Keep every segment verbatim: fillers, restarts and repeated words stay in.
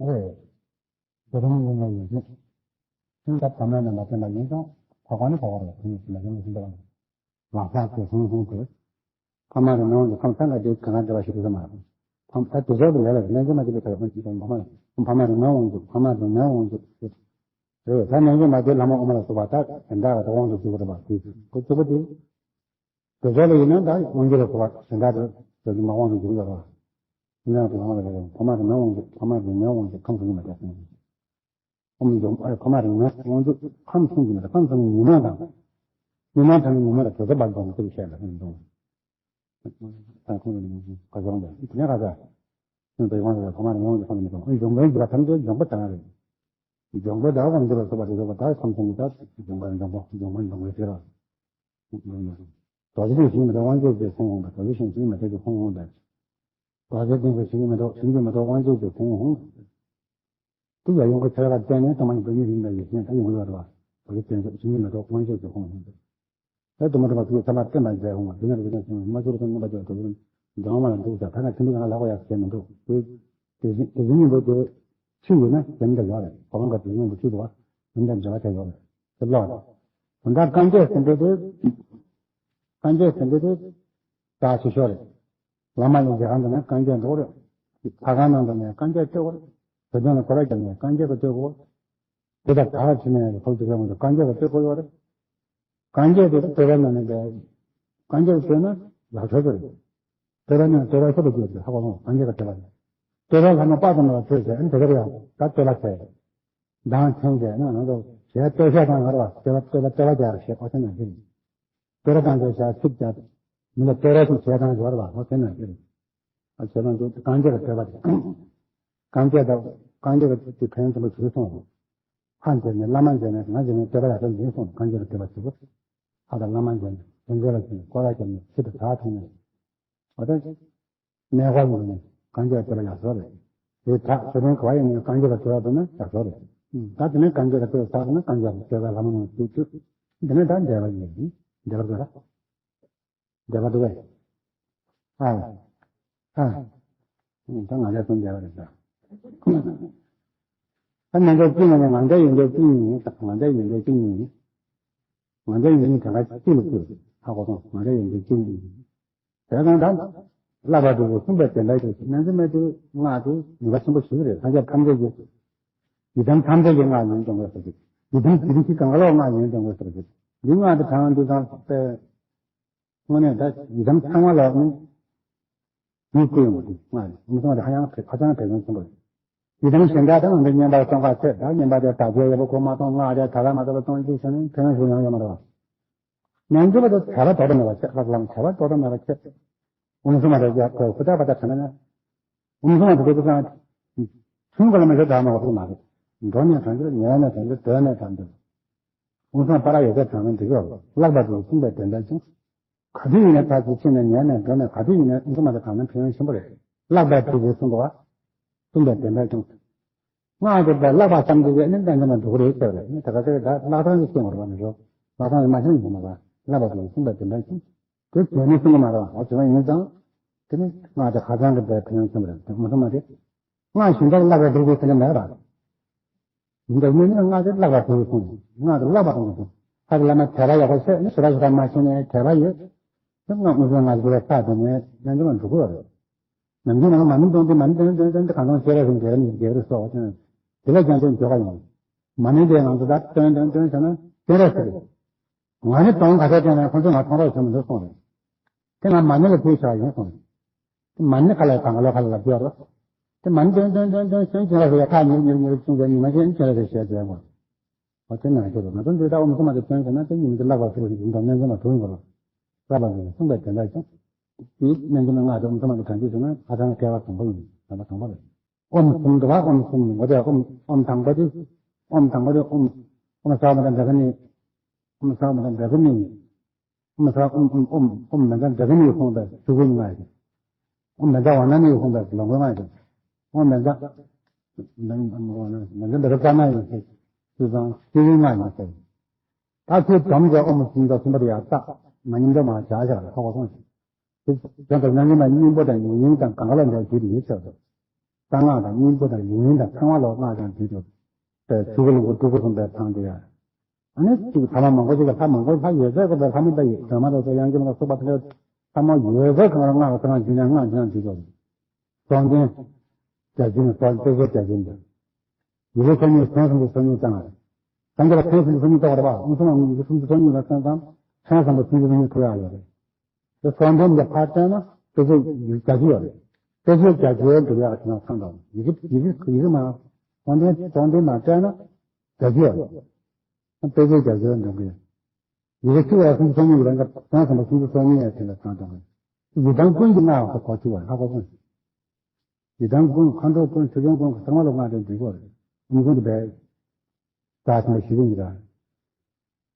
ཨེ། དེ་རིང་ཡིན་ན་ཡིན་གྱི། ཤིང་རྟ་བ་མ་རྣམས་ལ་བརྟེན་པ་ཡིན་ཀྱང་འཕགས་པ་ནི་འཕགས་པ་རེད། དེ་ཡིན་ན་ཡིན་ན་ཡིན་པ། ལག་ཆ་གི་ཧུང་ཧུང་དེ། ཕ་མ་རིགས་མའི་དབང་གིས་ཁམས་སངས་རྒྱས་དེ་གང་ག་འབྲེལ་བ་ཞིག་ཡོད་མ་རེད། ཕ་ད་དེ་ཚོ་གི་ལས་ལ་རྣལ་འབྱོར་མ་དེ་ལས་ཕ་མ་ཕ་མ་རིགས་མའི་དབང་གིས་ཕ་མ་རིགས་མའི་དབང་གིས་རེད། ད་རྣལ་འབྱོར་མ་དེ་ལྷ་མོ་ཨ་མ་ལ་སོགས་པ་ད་དེ་འདྲ་བ་དབང་དུ་འཇུག་པ་རེད་པ། དེ་ཁོ་གཙོ་བོ་དེ། དེ་ཚོ་ལ་ཡིན་ན་ད་དབང་སྒྱུར་ལ་སོགས་པ་དེ་འདྲ་དེ་དེ་ཚོ་མ་དབང་དུ་འཇུག་ཡོད་རེད་པ། ཡིན་ན་དེ་ལྷ་མོ་ལ་རེད། ཕ་མ་རིགས་མའི་དབང་གིས་ཕ་མ་རིགས་མའི་དབང་གིས་ཁམས་གསུམ་གྱི་མ་དེ་སོང་། ཨོམ་འཇོམས་ཨ་ཕ་མ་རིགས་མའི་དབང་ཕྱུག་ཁམས་གསུམ་གྱི་མེ་ཏོག་ཁམས་གསུམ་གྱི་ཉོན་མོངས་དང་། ཉོན་མོངས་དང་ཉོན་མོངས་ལ་དེ་ཚོ་བར་དུ་ཁོ་བཤད་ལ་ཨེ་འདུག་ད་ཁོང་གི་ཁ་སང་དེ་དེ་ནས་ཁ་སང་ཁྱོད་པའི་དབང་དུ་ཕ་མ་རིགས་མའི་དབང་གིས་ཁམས་གསུམ་མེ་ཏོག་འཇོམས་པའི་རྒྱུ་བ་ཐམས་ཅད་འཇོམས་པ་དང་རེད། འཇོམས་པ་དང་དབང་སྒྱུར་ལ་སོགས་པ་དེ་ཚོ་ད་ཁམས་གསུམ་གྱི་ད་འཇོམས་པ་འཇོམས་པ་འཇོམས་པ་འཇོམས་པའི་ཕྱིར་རོ། རྡོ་རྗེ་སེམས་ཞིང་མེ་ཏོག་དབང་ཕྱུག་གི་ཁོང་འོང་དང་། རྡོ་རྗེ་སེམས་ཞིང་མེ་ཏོག་གི་ཁོང་འོང་དང་། རྡོ་རྗེ་སེམས་ཞིང་མེ་ཏོག་ཞིང་གི་མེ་ཏོག་དབང་ཕྱུག་གི་ཁོང་འོང་། དེ་ཡང་ཡོང་གི་ཆ་ལ་བརྟེན་ནས་དང་མ་ཡིན་པའི་ཉིད་ཡིན་པའི་ཡེ་ཤེས་ད་ཡོང་གི་ཡོད་རེད་བ། རྡོ་རྗེ་སེམས་ཞིང་གི་མེ་ཏོག་དབང་ཕྱུག་གི་ཁོང་འོང་། ད་དུ་མ་དུ་མ་དུ་ཐ་མ་བསྟན་པ་མཛད་འོང་བ་དེ་ནས་རིག་གནས་ཀྱི་མ་ཟུར་དུ་རྣམ་པ་ཅན་དུ་འདང་མ་ལ་འདུག་ས་ཐ་ན་ཐིམ་པའི་ང་ལྷག་པ་ཡག་ཟེར་མི་འདུག་དེ་དེ་བཞིན་ཉིན་པོ་དེ་ཆུ་ཡོད་ན་དེ་འདྲ་ཡོད་རེད། གོ་འཕང་གི་དེ་ཉིན་པོ་ཆུ་འདུག་བ་དེ་འདྲ་འབྲེལ་བ་ཆ་ཡོད་རེད། དེ་ལོག་རེད། དོན་དག་བཀའ་འགྱེད་ཟེར་འདྲ་དེ། བཀའ་འགྱེད་ཟེར་འདྲ་དེ། ད་ཆེ་ཤོས་རེད། བླ་མ་ལ་མཇལ་ཁང་དུ་ནས་བཀའ་འགྱེད་འགྲོ་རེད། ལྷ་ཁང་ནང་དུ་ནས་བཀའ་འགྱེད་སྤྲོད་དགོས་རེད། དེ་དོན་ལ་གོ་ར་རྒྱབ་ནས་བཀའ་འགྱེད་ཀྱི་སྤྲོད་དགོས། དེ་དག་ག་ལ་ཕྱིན་ནས་ཁོ་ཚོ་ལ་བཀའ་འགྱེད་ཀྱི་སྤྲོད་དགོས་ཡོད་རེད། བཀའ་འགྱེད་དེ་སྤྲོད་པ་ནང་ནས་བཀའ་འགྱེད་སྤྲོད་ན་ལག་ཆོད་ཀྱི་རེད། སྤྲོད་པ་ནང་སྤྲོད་པ་ཤོར་དུ་འགྱུར་ཏེ་ཧ་གོ་སོང་། བཀའ་འགྱེད་ཀྱི་སྤྲོད་པ་རེད། སྤྲོད་པ་ལྷ་མོ་དཔག་ཏུ་མེད་པ་སྤྲོད་བྱས་ཨ་ནི་དེ་ལྟར་ཡང་ད་སྤྲོད་པ་བྱས། མདང་ཁྱེད་ཀྱིས་ན་ང་ཚོ་ཞལ་སྤྲོད་ཤ་དང་ཡོད་རེད་བ། སྤྲོད་པ་སྤྲོད་པ་སྤྲོད་པ་རྒྱག་རེད་ཞེས་ཨོ་ཚེ་ན་ཞེས། སྤྲོད་པ་དང་ཚོ་ཞལ་ཚིག་རྒྱག་མི་ལ་སྤྲོད་པ་ཞིག་བྱས་དང་ཡོད་རེད་བ། ཨོ་ཚེ་ན་ཞེས། ཨ་ཁྱེད་རང་ཚོ་བཀའ་འགྱེད་ལ་སྤྲོད་པ་རེད། བཀའ་འགྱེད་དང་བཀའ་འགྱེད་ཀྱི་ཕན་ཚུན་ལ་ཞུས་སོང་། ཕ་མཇལ་ནས་བླ་མ་མཇལ་ནས་ང་མཇལ་ནས་སྤྲོད་པ་ཡག་པོ་འཛིན་སོང་། བཀའ་འགྱེད་ལ་སྤྲོད་པ་ཞུ་དགོས། ཕ་དང་བླ་མ་མཇལ་ནས་དོན་འགྱེད་ལ་ཞུས་ནས་སྐོར་ར་བརྒྱབ་ནས་ཕྱི་དུ་བྲག་མཐོང་ནས། འོ་ད། གནས་སྐོར་ཡིན་ནས་བཀའ་འགྱེད་སྤྲོད་པ་ཡག་ཤོས་རེད། དེ་དག་དེ་རིང་ག་བ་ཡིན་ནས་བཀའ་འགྱེད་ལ་སྤྲོད་པ་ན་ཡག་ཤོས་རེད། ད་དེ་ནས་བཀའ་འགྱེད་ལ་སྤྲོད་པ་ཚར་ན་བཀའ་འགྱེད་ལ་སྤྲོད་པ་ལ་མ་ནང་བཅུག་བཅུག་དེ་ནས་ད་འགྲེལ་པ་ཡིན། འགྲེལ་པ་འགྲེལ་པ་འགྲེལ་པ་འདུག་གས། ཨ། ཨ། ད་ང་ལས་གསུམ་འགྲེལ་པ་རེད་ད། ད་ང་འགྲེལ་གཅིག་ནས་ང་འགྲེལ་ཡོན་ཏན་གཅིག་ཡིན། ང་འགྲེལ་ཡོན་ཏན་གཅིག་ཡིན། ང་འགྲེལ་ཡོན་ཏན་གང་ག་གཅིག་ལ་གཅིག་ཧ་གོ་སོང་། ང་འགྲེལ་ཡོན་ཏན་གཅིག་ཡིན། དེ་དང་ད་བསླབ་པ་དྲུག་པོ་གསུངས་པའི་དོན་དག་ཅིག་ནན་ཙམ་མེད་དུ་སྔགས་དེ་ནུས་པ་ཆེན་པོ་ཞིག་རེད། སངས་རྒྱས་ཐམས་ཅད་ཀྱི་ཡི་དམ་ཐམས་ཅད་ཀྱི་སྔགས་ཡིན་དང་དགོས་ཟེར་གྱི། ཡི་དམ་གྱི་རིགས་ཀྱི་གང་ག་ལ་སྔགས་ཡིན་དང་དགོས་ཟེར་གྱི། འདི་སྔགས་དེ་དྲང་འདི་དང་དཔེ་དངོས་གནས་ད་ཡི་དམ་ཚང་མ་ལ་ནི་ཡིད་བཀུག་ཡོང་བ་དེ་སྔགས་ཡིན། ཨོཾ་སྭ་མ་དེ་ཧ་ཅང་ཧ་ཅང་གལ་ཆེན་ཆེན་པོ་རེད། ཡི་དམ་གཞན་དག་དང་འདི་བསྙེན་པར་གཏོང་ག་ཚེ་ད་བསྙེན་པ་དེ་དག་ཆ་ཡག་པོ་ཁོ་མ་གཏོང་སྔགས་དེ་ད་ལ་མ་ཐོབ་པ་གཏོང་རྒྱུ་བྱས་ན་ཕན་ཡོན་ཞིག་ཡང་ཡོད་མ་རེད་བ། ཉན་ཐོས་པ་དེ་བྱ་བ་དོར་མེད་པ་བྱེད། ལྷག་ལམ་བྱ་བ་དོར་མེད་པ་བྱེད། ཨོཾ་སྭ་མ་དེ་ཡག་པོ་ཧུར་ཐག་པ་དག་བྱས་ན་ཨོཾ་སྭ་མ་དེ་དེ་ཚང་ཆུང་ག་ལ་མི་ཤོར་དག་མ་བ་ཁོ་མ་རེད། འགྲོ་ནས་དྲངས་རྒྱུ་ཉལ་ནས་དྲངས་རྒྱུ་སྡོད་ནས་དྲངས་རྒྱུ། ཨོཾ་སྭ་མ་པ་ར་ཡོད་ཚད་དྲངས་ན་འགྲིག་གི་རེད། བསླབ་པ་དེ་གསུངས་པའི་དོན་དག་ཅིང་། ག་དུས་ཡིན་ནའི་ཕར་ཚུར་ཕྱིན་ནས་ཉལ་ནས་འགྲོ་ནས་ག་དུས་ཡིན་ནའི་ཨོཾ་སྭ་མ་དེ་དྲངས་ན་ཕན་ཡོན་ཆེན་པོ་རེད། བསླབ་པ་དེ་གསུངས་པ། གསུངས་པའི་དོན་དག་ཅིང་། སྔགས་དེ་བསླབ་པ་ཙམ་གྱིས་ནི་གཏན་ཚིགས་ན་འགྲོ་གི་རེད་ཟེར་བ་རེད། ནི་ད་ག་ཚོད་ད་བསླབ་སྟངས་ཀྱི་སྐྱོན་བར་བ་ནི་རོ། བསླབ་སྟངས་ཀྱི་མ་ཤེས་ནི་མ་བ། བསླབ་པ་དེ་གསུངས་པའི་དོན་དག་ཅིང་། དེ་བྱས་ནས་གསུང་གི་མ་རེད་བ། འོ་དེ་བ་ཡིན་ཙང་། དེ་ནི་སྔགས་དེ་ཧ་ཅང་གི་དཔེ་ཕན་ཡོན་ཆེན་པོ་རེད། དེ་མ་གསུང་མ་དེ། སྔགས་གཞན་དག་བཀླག་པའི་དུས་དེ་ཟེར་གྱི་མེད་ར། ཡིན་ཙང་སྔོན་ནས་སྔགས་དེ་བཀླག་པ་དེ་གསུངས། སྔགས་དེ་བཀླག་པ་དེ་གསུངས། ད་དེ་བླ་མ་དད་པ་ཡག་པོ་བྱས་ནས་ཞེ་དྲག་ཞེ་དྲག་མ་བྱས་ནས་དད་པ་ཡོད། དེ་སྔགས་དངོས་སུ་སྔགས་ཀྱི་ས་དེ་ནས་ལན་དུ་མ་འགྲོ་གི་རེད། ནམ་རྒྱུན་ང་མ་ཎི་འདོན་དུས་མ་ཎི་འདོན་འདོན་འདོན་དུས་གང་དུ་སྤྱན་རས་གཟིགས་མཇལ་རབས་མི་མཇལ་རབས་སོགས་ཀྱང་དེ་ལ་ཀྱང་དོན་འཇོག་ག་ཡོང་། མ་ཎི་དེ་ང་ཚོ་ད་འདོན་འདོན་འདོན་བྱས་ན་སྤྱན་རས་གཟིགས། ང་ནི་དོན་ག་ཚད་བསྟན་ན་ཁོ་ཚོས་ང་མཐོང་རོགས་བྱེད་མི་འདུག་གསུངས་རེད། དེ་ང་མ་ཎི་ལ་ཕུལ་བཞག་ཡིན་གསུངས་རེད། དེ་མ་ཎི་ཁ་ལ་གང་ག་ལོ་ཁ་ལ་ལབ་ཀྱི་ཡོད་རེད། དེ་མ་ཎི་འདོན་འདོན་འདོན་འདོན་སྤྱན་རས་གཟིགས་ཁ་ཉིར་ཉིར་ཉིར་ཅུང་ཟད་ཉི་མ་ཅན་སྤྱན་རས་གཟིགས་ཞལ་མཇལ་དགོས། འོ་དེ་ནང་བཞིན་རེད། ང་ཚོ་འདི་ལྟར་ཨོཾ་སྭ་མ་དེ་བཏོན་ཟེར་ན་དེ་ཉིད་ཀྱི་བཀླག་པ་ཟེར་བཞིན་དུ་སྨན་བཅོས་མ་དྲུག་ཡིན་པ་ལ་བཀླག་པ་ཟེར་ནས་གསུངས་པའི་དོན་དག་ཀྱང་། དེའི་སྨན་བཅོས་མ་ལྔ་དེ་ཨོཾ་སྭ་མ་དེ་གང་ཅི་ཟེར་ན་ཧ་ཅང་སྐལ་བ་བཟང་པོ་ཡིན། དམ་པ་དམ་པ་རེད། ཨོཾ་གསུམ་དུ་བ་ཨོཾ་གསུམ་ངོ་དེ་ཨོཾ་ཨོཾ་དང་པོ་དེ། ཨོཾ་དང་པོ་དེ་ཨོཾ་ཨོཾ་ས་མ་དང་འདྲ་གི་ནི། ཨོཾ་ས་མ་དང་འདྲ་གི་ནི། ཨོཾ་ས་ཨོཾ་ཨོཾ་ཨོཾ་ཨོཾ་མན་ཚ་འདྲ་གི་ནི་ཡོད་ཁོང་དང་ཚུལ་ཁུ་ནི་ང་ཡོད། ཨོཾ་མན་ཚ་ཝ་ན་ནི་ཡོད་ཁོང་དང་ལོང་གོ་ང་ཡོད། ཨོཾ་མན་ཚ་མན་ཚ་འདྲ་གི་ཙ་ན་ཡོད་ཁོང་དང་ཚུལ་ཁུ་ང་ཡོད། ད་ཚུལ་དམ་གྱི་ཨོཾ་གསུམ་དང་གསུམ་པ་དེ་ཡར་བཏགས་མ་ཉམས་རྒྱུ་མ་བྱ་བྱ་ལ་ཐོག་པ་སོང་ཞིག་དེ་དོན་དུ་རྣལ་འབྱོར་མ་སྙིང་པོ་དང་ཡུལ་ཡུལ་དང་གང་ག་ལ་འདྲ་རྒྱུ་དེ་ཡིན་ཟེར་དོ། གསང་སྔགས་དང་སྙིང་པོ་དང་ཡུལ་ཡུལ་དང་ཚང་མ་ལོ་སྔགས་དང་བསྡུས་ཏེ། པའི་ཚུལ་གྱི་ལུང་པ་སྤྲུལ་སྐུ་གསུམ་པའི་ཐང་དུ་ཡ། ཨ་ནི་གཅིག་ཐ་མ་མང་པོ་ཅིག་ལ་ལྷ་མང་པོ་ལྷ་ཡོད་ཚད་ཀྱི་པའི་ལྷ་མི་པ་ཡི་སྒྲོལ་མ་རེད་སོགས་ཡང་སྒྲོལ་མ་དང་སོགས་པ་དེ་འདྲ་ལྷ་མོ་ཡོད་ཚད་གང་ལ་སྔགས་ཀྱི་ཚང་བྱིན་ནས་སྔགས་ཀྱི་ཚང་བྱིན་ཏོ། སངས་རྒྱས་བརྒྱ་བྱིན་ནི་སོགས་དཔེ་བྱད་བརྒྱ་བྱིན་དང་། ཡི་གེ་སོ་གཉིས་ཕྲེང་སོ་གཉིས་སོ་གཉིས་བརྩམས་པ་རེད། སངས་རྒྱས་ལ་ཕྲེང་སོ་གཉིས་སོ་གཉིས་བཏགས་པ་རེད་པ། ཨོཾ་སྭ་མ་ཡི་གེ་སུམ་ཅུ་སོ་གཉིས་ལ་བརྩམས་ཙང་ཕྲེང་སོ་གཉིས་སོ་གཉིས་ཐུབ་ཡག་ཡོད་རེད། དེ་གསང་རྒྱས་འདི་ཕར་བལྟས་ན་དཔེ་བྱད་བརྒྱ་བྱིན་ཡོད་རེད། དཔེ་བྱད་བརྒྱ་བྱིན་འགྲུབ་ཡག་ཅིག་ན་ཚང་དང་ཡི་གེ་ཡི་གེ་ཡི་གེ་མ་གསང་རྒྱས་གསང་རྒྱས་མ་བལྟས་ན་བརྒྱ་བྱིན་ཡོད་རེད། དཔེ་བྱད་བརྒྱ་བྱིན་འགྲུབ་གི་ཡོད། ཡི་གེ་གཅིག་ལ་སུམ་ཅུ་སོ་གཉིས་ཡོད་རེད། ཕྲེང་སོ་གཉིས་སོ་གཉིས་ཡོད་རེད། ཕྲེང་སོ་གཉིས་སོ་གཉིས་ཡོད་དེ་ལ་ཚང་དང་གི་ཡི་དམ་ཀུན་གྱི་སྔགས་ཀྱི་གོ་ཆུ་བ་ལྷག་པ་ཀུན། ཡི་དམ་ཀུན་མཁའ་འགྲོ་ཀུན་ཆོས་སྐྱོང་ཀུན་གྱི་ཚང་མ་ལ་སྔགས་དེ་འདི་གོ་རེད། ཨོཾ་ཀུན་ཏུ་བས། ཟག་ཟིན་པ་ཞི་བའི་ཉི་ཟླ།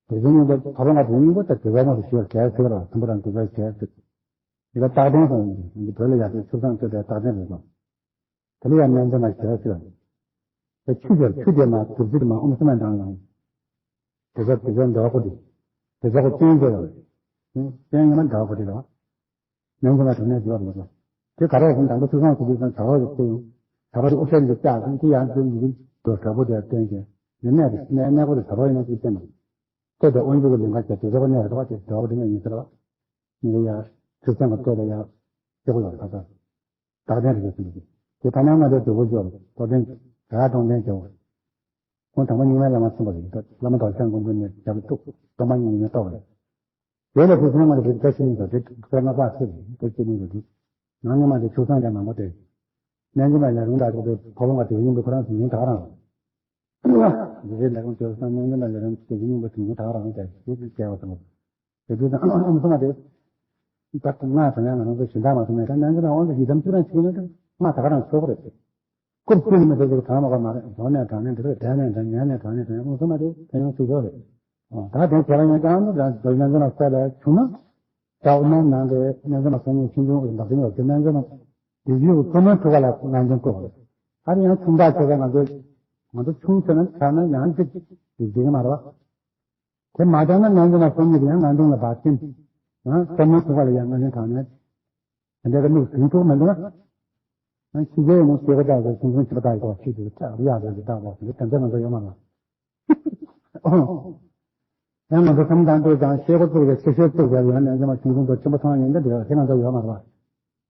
དེ་བཞིན་ཡོད་པའི་ཐོབ་པ་ལྔ་དེ་སྙིང་པོ་དང་དེ་བས་མ་དུ་ཞི་བར་གལ་སྲིད་ར་ཐུན་པ་རང་དེ་བས་གལ་སྲིད། འདི་ལ་རྟགས་ལྡན་དང་འདི་བོད་ལ་ཡག་པའི་ཆུ་བཟང་སྤྱོད་པའི་རྟགས་ལྡན་རེད་དོ། དེ་ལ་ཡང་སྨན་བཅོས་མ་གལ་སྲིད་ར། དེ་ཆུ་དེར་ཆུ་དེ་མ་དུག་རྫི་དེ་མ་ཨོཾ་སྭ་མ་དང་ཡང་། དེ་ཚོ་དེ་ཚོ་འདྲ་བ་ཁོ་དེ། དེ་ཚོ་ཁོ་སྐྱོན་དེ་ར། སྐྱོན་ཡིན་ན་འདྲ་བ་ཁོ་དེ་ར། ནང་གི་ལ་དྲང་གནས་བརྗོད་པ་རེད། དེ་ག་རེ་ཡིན་དང་པོ་ཐུགས་བསམ་ཞུ་དུས་ཙམ་བྱ་བ་རེ་བྱེད་ཡོང་། བྱ་བ་རེ་དབུ་ཤར་གྱི་ལྕགས་ཀྱང་དེ་ཡང་དེ་ཡིན་དུ་དྲག་པོ་དེ་བསྟན་ཅིང་ཡིན་གནས་རེ་གནས་གནས་སྐོར་རེ་བྱ་བ་ཡིན་ན་ཅིག་བསྟན་པ། ལྟོས་དང་དབང་ཕྱུག་གི་ལུང་པ་བྱས་དེ་ཚོ་གནས་རེ་བ་དེ་དྲག་པོ་དེ་ནས་ཡིན་ཟེར་བ། ངས་ཡ་ཐུགས་བསམ་གྱི་ལྟོས་དང་ཡ་སྐྱེ་བོ་ཡོད་ད་ལྟ་བདག་ལྡན་རེ་ཟེར་གྱི་དེ་ཐ་ན་ང་ཚོའི་དུས་འཁོར་སྦྱོར་རྟོགས་ལྡན་དགྲ་གདོང་ལྡན་རྒྱལ་བོ། ཁོང་དང་པོ་རྙིང་མའི་བླ་མ་གསུངས་པ་རེད། བླ་མ་རྡོ་རྗེ་འཆང་མགོན་པོ་ནས་རྒྱབ་ཏུ་སྟོང་པ་ཉིད་ཡིན་མིན་རྟོགས་པ་རེད། དེ་ལས་ཁོས་ཚུལ་ལྔ་ལ་རིགས་པ་ཤེས་ཡིན་ཙང་དེ་དཔེར་ན་དཔག་ཚད་རེད་དེ་ཤེས་ཡིན་ཙང་དེ་ནང་སྔོན་མ་དེ་ཆོས་སང་ལས་མང་པོ་དེ་སྨན་གྱི་མ་ལས་རུང་དག་ཆོག་དེ་ཕོ་བོང་ག་དེ་ཡིན་པའི་ཁོ་རང་ཚོ་ཉིན་དག་རང་རེད། འདི་རེད་ལས་རུང་ཆོས་སང་སྨན་གྱི་མ་ལས་རུང་དེ་ཡིན་པའི་དེ་ཉིན་དག་རང་རེད། དེ་དེ་སྐྱེ་བ་ཙམ་རེད། དེ་དུས་དང་ཨམ་སོང་བ་དེ། ད་ལྟ་ང་དང་ཡང་ང་རང་ཚོ་གཞན་དག་མ་སོང་ནས་ད་སྨན་གྱི་མ་འོང་དུ་ཡི་དམ་ཆོས་རང་བྱེད་ཀྱི་ཡོད་ན་ང་དག་རང་ཆོག་གི་རེད། སྐུབ་ཀུན་ནི་མི་ཚེ་ཟིག་གྲང་མ་ག་མ་རེད། གྲོགས་ནས་གྲང་ནས་འདི་རེད། བྲལ་ནས་བྲལ་ཉལ་ནས་གྲང་ནས་གྲང་ཨུ་ཚུགས་མ་རེད། དེ་ཡང་ཚུགས་ཆོག་རེད། ད་དེ་ཁྱེད་རང་ཡང་ཀྱང་ནི་རང་ཚོ་ཡང་ཚོ་ན་གསལ་ལ་བྱུང་ན། ད་ཨུ་མའི་ནང་གི་སྨན་ཚོ་ན་སོ་ནས་ཆུང་ཆུང་འོས་འདབ་ཆེན་ཡོད་དེ་སྨན་ཚོ་ན་དེ་ཡུལ་ཚོ་མ་ཐུག་ག་ལ་ངན་ཅན་བཀོད་རེད། ཨ་རི་ཡང་ཆུང་དྲགས་ཆོག་ག་ང་ཚོ་ང་ཚོ་ཆུང་ཚེ་ན་ཆགས་ན་ཡང་ཅིག་དེ་བྱེད་ཀྱི་མ་རེད་བ། དེ་མ་ཐག་ན་ང་ཚོ་ན་སོ་ནས་ཡང་ང་ཚོ་ལ་བར་ཆེན། ཡང་སོ་མ་ཐུག་ག་ལ་ཡང་ང་ཚོ་གང་ནས། དེ་འདྲ་གི་མིག་ཟིན་ཐུབ་མི་འདུག་ན། ཕྱི་རྒྱལ་ཡོད་ན་ཤེས་གོ་བཏགས་ཀྱི་ཁུངས་ཁུངས་ཆེ་བ་བཏགས་ཀྱི་ཤེས་ཀྱི་ཆགས་རེད་ཡག་རེད་ཀྱི་བཏགས་པ་དེ་དེ་འདྲ་ང་ཚོ་ཡོད་མ་རེད། ཡང་ང་ཚོ་བསམ་བཏང་ལྟོས་ཀྱང་ཤེས་གོ་བཙུགས་ཀྱི་ཤེས་ཤེས་བཙུགས་ཀྱི་ཡང་ནས་ང་ཚོ་ཁུངས་ཁུངས་དང་ཆེན་པོ་ཚང་ཡིན་འདྲ་འདྲ་དེ་ང་ཚོ་ཡོད་མ་རེད།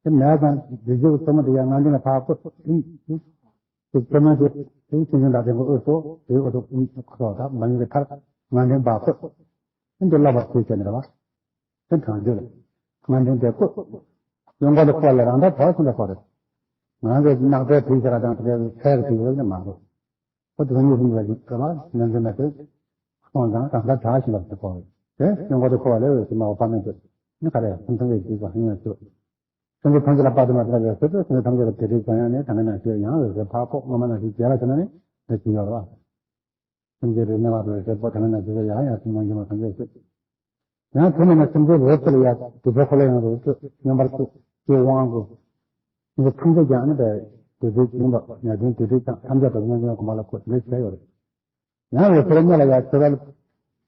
དེ་མེད་ཙང་བདེ་སྐྱིད་ཀྱི་མཚོ་མོ་དེ་ཡང་ང་ཚོ་ནས་ཕར་བཀོད། དེ་མཚོ་མོ་དེ་དེ་ཆུང་ཆུང་འདྲ་དེ་ཁོ་ཨོ་ཏོ་དེ་ཨོ་ཏོ་ཁོ་ད་མ་ཡིན་གྱི་མཐར་ང་ཚོ་འབག་བཀོད། དེ་འདི་བསླབ་པར་བྱེད་ཀྱི་ནི་རེད་བ། དེ་གྲངས་ཚོད་རེད། ང་འདྲེན་དེ་བཀོད། གཡོན་སྐོར་དུ་བཀོད་ལས་རང་ལྟར་བག་ཚུན་ལ་བཀོད་རེད། ང་གི་སྣག་ཚའི་དུས་ཤ་ཁ་དང་དེ་གའི་ཚལ་གྱི་དུས་ཡོད་ནི་མ་རེད། ཁོ་དེ་གཉིས་ཟིན་པའི་གི་བ་ནན་ཚོད་མེད་དེ། སོང་ཙང་རང་ལྟར་བག་ཞིག་ལ་དེ་བཀོད་རེད། དེ་གཡོན་སྐོར་དུ་བཀོད་ལས་འོད་ཀྱི་མ་འོ་བ་མེད་དེ། ནི་ག་རེ་ཡང་ཐམས་ཅད་ཀྱི་དུས་སུ་ཧང་ཡང་ཆོད། སེམས་ཅན་ཐམས་ཅད་ལ་དཔག་ཏུ་མ་ཚད་པའི་སེམས་ཅན་ཐམས་ཅད་ལ་དེ་རིགས་ཀྱང་ཡང་ནི་དང་གི་ན་ཞོད་ཡང་འོད་ཀྱི་བག་བཀོད་སྔོན་མ་ན་ཞིག་རྗེས་ལ་ཆེ་ན་ནི་དེ་ཅི་ཡོད་རེད་བ། སེམས་ཅན་རིགས་གནས་པ་དང་ཞེས་པོ་དེ་ན་ན་ཞིག་ཡང་ཡང་སེམས་མ་ཡིན་པ་ཐམས་ཅད་ཤེས། ཡང་དེ་མིན་ན་སེམས་ཅན་རོ་ཚུལ་ཡ་དེ་ཚོ་ཁོ་ལ་ཡང་རོ་ཚུལ་མངོན་པར་ཚུལ་ཀྱི་དབང་གོ། འདི་ཐམས་ཅད་ཀྱང་ནི་པའི་དེ་ཚོའི་སྦྱིན་པ་ཉ་ཆེན་དེ་ཚོས་ཀྱང་ཐམས་ཅད་དུ་མངོན་མངོན་གོ་མ་ལ་ཁོ་འདི་བྱས་ཡོད་རེད། ཡང་རོ་ཚུལ་གཉིས་ལ་ཡ་ཆོས་ར།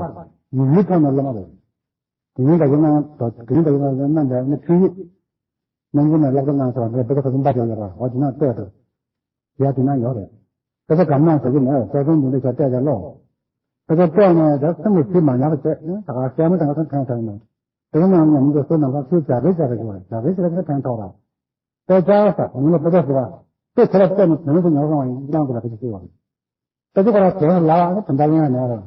རེད། ཡུལ་ཡུལ་ཐོག་ནས་སློབ་མ་རེད། དེ་ཉིན་ད་ཡིན་ན་དེ་ཉིན་ད་ཡིན་ན་ནང་འདྲ་ནི་ཕྲུ་གུ་ནང་ཁུལ་ནས་སློབ་གྲྭ་གནང་ས་རེད། དེ་ཚོ་གསུམ་པ་དེ་ཡོད་རེད། འོ་དེ་ན་ལྟོས་དང་། ཡ་དེ་ན་ཡོད་རེད། དེ་ཚོ་གམ་ནང་ཟེར་གྱི་མེད། ས་ཁོང་འདི་འདྲ་ཆ་བལྟས་ཀྱང་ལོ། དེ་ཚོ་བལྟས་ནས་ད་སེམས་ལ་ཚིག་མ་ཉར་བ་བྱས་ནས་ད་ག་སྐྱེས་མ་དང་ག་ཚོད་ཕན་ཐོགས་ནས། དེ་ཚོ་ནང་ཉམས་མྱོང་དེ་ཚོ་ནང་ཁ་ཚུར་བྱ་རེས་བྱ་རེས་བྱ་རེས་བྱ་རེས་ཕན་ཐོགས་ར། དཔེ་ཆ་ས་མིང་ལ་དཔེ་ཆ་ཟེར་བ། དཔེ་ཆ་ལ་བལྟས་ནས་དོན་དུ་ཉར་སོང་བ་ཡིན་སྙམ་དགོས་ལ་དཔེ་ཆ་ཟེར་བ། དཔེ་ཆ་ཁོ་ར་དོན་ལ་དོན་དག་ལེན་ཡང་མེད་ར།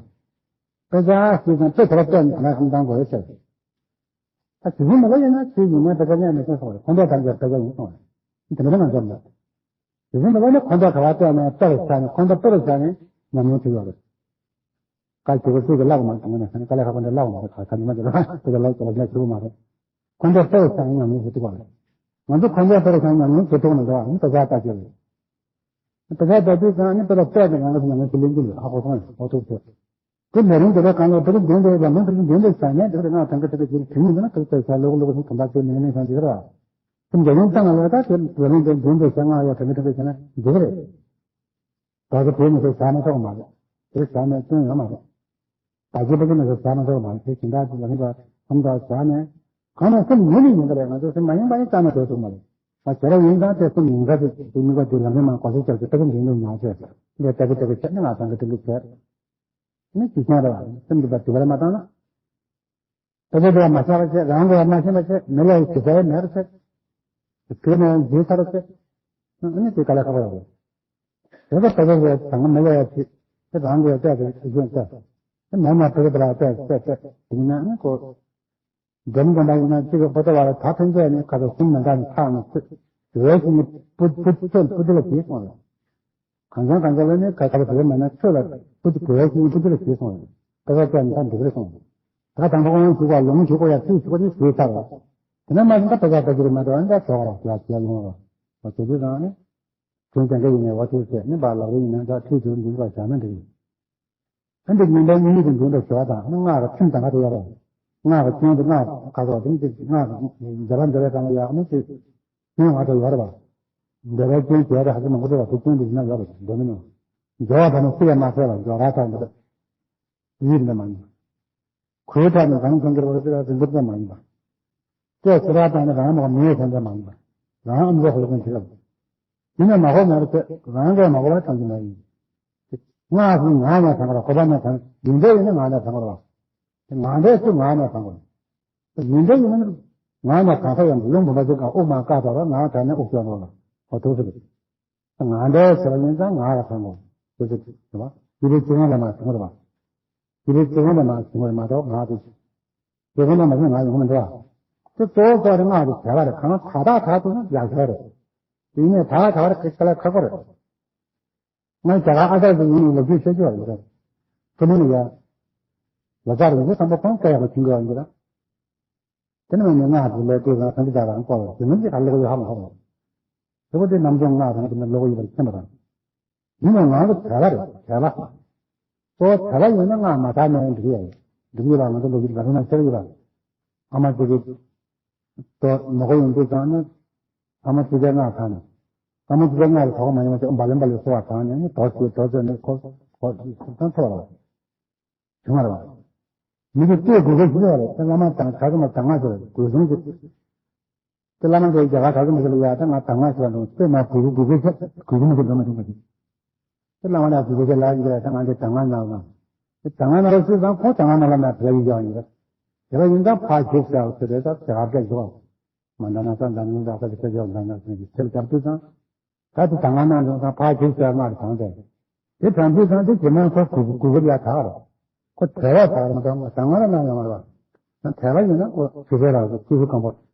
དཔེ་ཆ་ཞིག་དང་དཔེ་ཆ་ལ་བལྟས་ནས་དོན་ལ་ཁམས་དང་དགོས་རེད་ཟེར། ད་དེ་བཞིན་མ་ལ་ཡིན་ན་ཆོས་ཡིན་ནའི་དཔེ་ཆ་ཉར་མི་ཤེས་སོང་རེད། ཁོང་ཁྲོ་དང་འགལ་དཔེ་ཆ་ཡིན་སོང་རེད། དེ་འདྲ་ང་ཚོར་མེད། དེ་བཞིན་དུ་ལ་ནི་ཁོང་ཁྲོ་ག་བ་བལྟས་ནས་དཔེ་རུ་བྱས་ནས་ཁོང་ཁྲོ་དཔེ་རུ་བྱས་ནས་ཉམས་མྱོང་བྱེད་ཡོད་རེད། དཀའ་ལས་ཁག་པོ་འདྲ་བརླག་མ་སོང་ན་དཀའ་ལས་ཁག་པོ་འདྲ་བརླག་མ་རེད། ག་ས་ཉི་མ་དེ་ལ་དེ་ལ་ལོག་ཅོག་ལ་ཞུ་མ་རེད། ཁོང་ཁྲོ་དཔེ་རུ་བྱས་ནས་ཉམས་མྱོང་བྱེད་ཐུབ་པ་རེད། ང་ཚོ་ཁོང་ཁྲོ་དཔེ་རུ་བྱས་ནས་ཉམས་མྱོང་བྱེད་ཐུབ་ན་འདྲ་བ་ནི་དཔེ་ཆ་ལྟ་རྒྱུ་རེད། དཔེ་ཆ་ལྟ་དུས་ཙང་ནི་དཔེ་ཆ་ལྟས་ནས་ང་ཚོ་ཉམས་མྱོང་བྱེད་ལེན་རྒྱུ་རེད། ཧ་གོ་སོང་། ཧ་ཐུག་ཚེ། དེ་ལས་རིམ་དེ་ལ་གང་ལ་དེ་གི་འདོན་དེ་ཡོད་པ་མིན་དེ་གི་འདོན་དེ་བྱ་ཉན་དེ་གི་ང་དང་གི་དེ་གི་དེ་གི་དེ་ནི་ན་དེ་གི་དེ་བྱ་ལོག་ལོག་ཞིག་དམ་པ་ཚོའི་མིང་ནས་ཀྱང་འདི་གི་ར། སེམས་རྒྱ་ཡན་ཙམ་ལ་ད་དེ་ལས་རིམ་དེ་འདོན་དེ་བྱ་ང་ཡ་དེ་གི་དེ་གི་བྱ་ན་འདི་གི་རེད། ད་གི་དེ་ནི་དེ་བྱ་མ་ཐོག་མ་རེད། དེ་བྱ་ནས་སྐྱོན་ཡོད་མ་རེད། ད་གི་དེ་གི་ནི་དེ་བྱ་མ་ཐོག་མ་རེད། དེ་ཅི་འདྲ་དེ་ལ་ནི་ད་ཐམ་ད་བྱ་ནས་གང་ན་སེམས་ཡིན་ནི་ཡིན་གི་རེད། ང་ཚོ་སེམས་མ་ཡིན་པ་ནི་ཙམ་མ་དོན་ཐུབ་མ་རེད། ད་བྱ་ར་ཡིན་ཙང་དེ་སེམས་ཡིན་ག་དེ་དེ་ནི་ག་དེ་ལ་ནི་མ་གོ་ཤེས་ཆགས་ཀྱི་ད་གི་འདི་ནི་ང་ཚོས་འདི་ད་གི་དེ་གི་བྱ་ནི་ང་ཚང་གི་དེ་གི་བྱ། ནི་ཅི་ཅང་རེད་བ། སེམས་ཀྱི་བ་དུ་བ་ལ་མ་བཏང་ན། ད་ཆ་དེ་བ་མ་ཆགས་པ་བྱེད། རང་གི་བ་མ་ཤེས་པ་བྱེད། མི་ལ་ཡི་ཞེ་ས་ཡི་མེད་པ་བྱེད། དེ་ནས་འཛིན་ཚར་བ་བྱེད། ཨ་ནི་དེ་དཀའ་ལས་ཁག་པོ་ཡོད་རེད། དེ་ཚོ་ད་ཆ་དེ་དང་མི་ལ་ཡ་བྱེད། དེ་རང་གི་བ་བལྟས་ཏེ་གཞན་བལྟས། དེ་མ་མ་དེ་གི་བ་ལ་བལྟས་བལྟས་བལྟས། དེ་ནས་ཨ་ནི་ཁོ། འདྲེན་དགོན་པ་ཡིན་ན་གཅིག་གི་པོ་ཏོ་བ་ལ་ད་ཕན་ཚུན་ནི་ཁ་ཚ་གསུམ་མི་འདྲ་ནི་ཐག་ནི་ཚོད། དེ་བས་ཀྱི་ནི་པུ་པུ་ཚོད་པུ་ཏི་ལ་བྱེད་སོང་ལ། གང་བྱུང་གང་བྱུང་ལ་ནི་ཁ་ཁ་ལ་བེ་མ་ན་ཚོད་ལ་པུ་ཏི་དེ་བས་ཀྱི་ནི་པུ་ཏི་ལ་བྱེད་སོང་ལ། པ་ས་ཅན་ད་འདུག་རེ་སོང་ལ། ད་དང་པོ་ཁོང་ཞུགས་པ་ལུང་ཞུགས་པ་ཡ་ཚིག་ཞུགས་པ་ནི་ཞུས་ཚར་ལ། དེ་ན་མ་ཟིན་ད་པ་ས་པ་ཅི་རེ་མ་འདྲ་ཨ་འདྲ་ཞོག་ར་ཡ་ཡ་ཡོང་ར། བ་དེ་དུས་རང་ནི། དོན་ཅན་ག་ཡིན་ནས་བ་ཚོད་བྱས་ནི་བ་ལག་རེ་ཡིན་ན་ད་ཚིག་དུ་འདུག་པ་བྱ་ན་འགྲིག་ཨ་འདི་ཉིན་ལྡན་གཉིས་ཀྱི་འདུན་པའི་ཞོ་དང་ནི་སྔགས་ཀྱི་ཁྲིམས་དང་ག་དེ་ཡོད་རེད། སྔགས་ཀྱི་སྐྱོན་དེ་སྔགས་ཁ་སོགས་དེ་ནི་སྔགས་ཀྱི་འདོད་པ་འདོད་པའི་གང་ལ་ཡག་ནི་ཅིག་སྐྱོན་ང་ཚོ་ཡོད་རེད་པ། འདོད་པའི་སྐྱོན་བྱས་ཏེ་ཧ་ཅང་མང་པོ་འདུག་པ། དེ་སྐྱོན་དེ་ཡིན་ན་ཡོད་རེད། འདོད་མི་ནུས། འདོད་པ་དང་ནི་སུ་ཡང་མ་ཟད་པ་འཇོག་ར་ཐག་འདི་ཡིད་འདི་མ་ཡིན། གོས་ཐོག་ནས་རང་མཚོན་གྱི་རོ་སི་ར་རིན་པོ་ཆེ་མ་ཡིན་པ། སྐད་ཆ་ར་དང་ནི་རང་མགོ་མིའི་མཚོན་ཆ་མ་ཡིན་པ། རང་ཨམ་ཅོག་གི་ཀུན་བྱེད་ལ། ཡིན་ན་མ་གོ་མེད་པ་ཚེ་རང་གིས་མ་གོ་བ་ཐམས་ཅད་མ་ཡིན། སྔགས་ཤིག་ངག་ནས་བགྲང་བར་གོ་བ་ནས་བགྲང་། ཡིན་འདྲ་ཡིན་ན་ངག་ནས་བགྲང་བར་བ། ངག་འདྲ་ཚུལ་ངག་ནས་བགྲང་བར། ཡིན་འདྲ་ཡིན་ན་ངག་ནས་བགྲང་ས་ཡང་ལུང་བུམ་པ་ཚོ་གང་དབུགས་མ་བཀག་དོ་ར་ངག་བགྲང་ནས་དབུགས་སྐྱོན་རོགས་ལ་ཧོ་ཐུག་ཐུག་ང་འདྲའི་ཟེར་བ་ཡིན་ཙང་ང་ལ་ཕན་གོ། དེ་ཚོ་རེད་བ། ཡིད་ལས་ཅི་ཡོང་ལ་མ་བྱུང་རེད་བ། ཡིད་ལས་ཅི་ཡོང་ལ་མ་བྱུང་རེད་མ་གཏོགས་ང་དེ་ཅི་ཡོང་ལ་མ་བྱུང་ང་ཡོང་གི་མི་འདུག་བ། དེ་གཙོ་བོ་གཙོ་རེ་ང་དེ་བྱས་པ་རེད། གང་ད་ད་ད་དུ་ན་ཡག་ཤོས་རེད། དེ་ནས་ད་ད་རེ་ཁ་ཁ་ལ་ཁག་པོ་རེད། ང་རྒྱ་གར་ཨ་ཅར་གྱི་ཡིན་ནས་ལོ་རྒྱུས་བཤད་རྒྱུ་བ་ཡོད་རེད། ཐུ་མི་ནི་ཡ། ལོ་ཙཱ་རིན་པོ་ཆེ་དང་པོ་ཁོང་སྐད་ཡག་པོ་ཆུང་གི་བ་ཡིན་གྱི་རེད། དེ་ནས་ནི་སྔགས་ཀྱི་ལས་དེ་རང་སངས་རྒྱས་རང་སྐོར་ལ་དེ་མིན་གྱི་ཨ་ལོག་ཡོད་ཧ་མ་གོ་བ། དེ་པོ་དེ་ནམ་བྱུང་སྔགས་རང་དེ་ནི་ལོག་ཡོད་པར་མཁྱེན་པ་དང་། ཡིན་ནའང་ང་གི་དད་པ་རེད། དད་པ། གཙོ་བོ་དད་པ་ཡོད་ན་སྔགས་མ་དག་ན་ཡང་འགྲིག་ཡ་ཡིན། འགྲིག་ཡོད་པ་ང་ཚོ་ལོ་རྒྱུས་ལ་རིང་ན་ཤེས་ཡོད་པ། ཨ་མ་ཅིག་གིས་ཏོ་ནོ་གོ་ཡོང་དུས་ཙང་ནི། ཨ་མ་ཅིག་གིས་སྔགས་དག་ནས། ཨ་མ་ཅིག་གིས་སྔགས་ལ་དོགས་པ་མ་ཡོང་བ་ཅིག་འབའ་ལན་པ་ལས་གསོལ་བ་དག་ནས་ནི་དོགས་ཤིག་དོགས་ཟེར་ནས་ཁོ་ཁོ་ཁོ་ཚང་ཚོ་བ་ལ། བྱུང་བ་རེད་བ། མི་གི་ལྟོས་དགོས་དགོས་ཞིག་ཡོད་རེད། དེ་བླ་མ་དང་གྲྭ་ཚང་ལ་གདམས་ངག་ཞུ་བའི་དགོས་གསུང་ཞིག་དེ་བླ་མ་འདིའི་རྒྱ་གར་གྲྭ་ཚང་མི་ཚོ་ལ་ཡ་ད་ང་གདམས་ངག་ཞུ་བ་འདུག་དེ་མ་གུས་གུས་གུས་གུས་བྱེད་གུས་གུས་མི་ཚེ་འགྲོ་མ་བྱུང་བ་ཞིག་དེ་བླ་མ་ལ་གུས་གུས་བྱེད་ལ་ཡིན་གྱི་རེད། ད་ང་འདི་གདམས་ངག་གནང་དང་། དེ་གདམས་ངག་གནང་རོགས་ཞུས་ཙང་ཁོང་གདམས་ངག་གནང་ལ་མ་དེ་ལ་ཡིན་ཀྱང་ཡིན་རེད། དེ་ལ་ཡིན་ཙང་ཕར་བཞུགས་ཟེར་བ་དེ་རེད། ད་རྒྱ་གར་སྐད་ཞུ་བ། མ་འདྲ་ན་ས་འདྲ་ངན་འདྲ་ས་ཀྱི་སྐད་ཆ་འདྲ་འདྲ་ཟེར་གྱི་ཚེ་ལ་རྒྱབ་དུས་ཙང་། ད་དེ་ད་ང་ནང་དུ་ད་ཕར་བཞུགས་ཟེར་མ་རེད་གང་དེ། དེ་དྲན་དུས་ཙང་དེ་རྗེས་མ་ཁོ་གུ་གུ་གུ་ཡ་ད་ར། ཁོ་དད་པ་ད་ར་མ་ད་ང་ད་ང་ལ་ན་ཡོང་བ་ར། ད་དད་པ་ཡིན་ན་ཁོ་ཆུ་ཚོད་ར་ཆུ་ཚོད་རྐང་པ་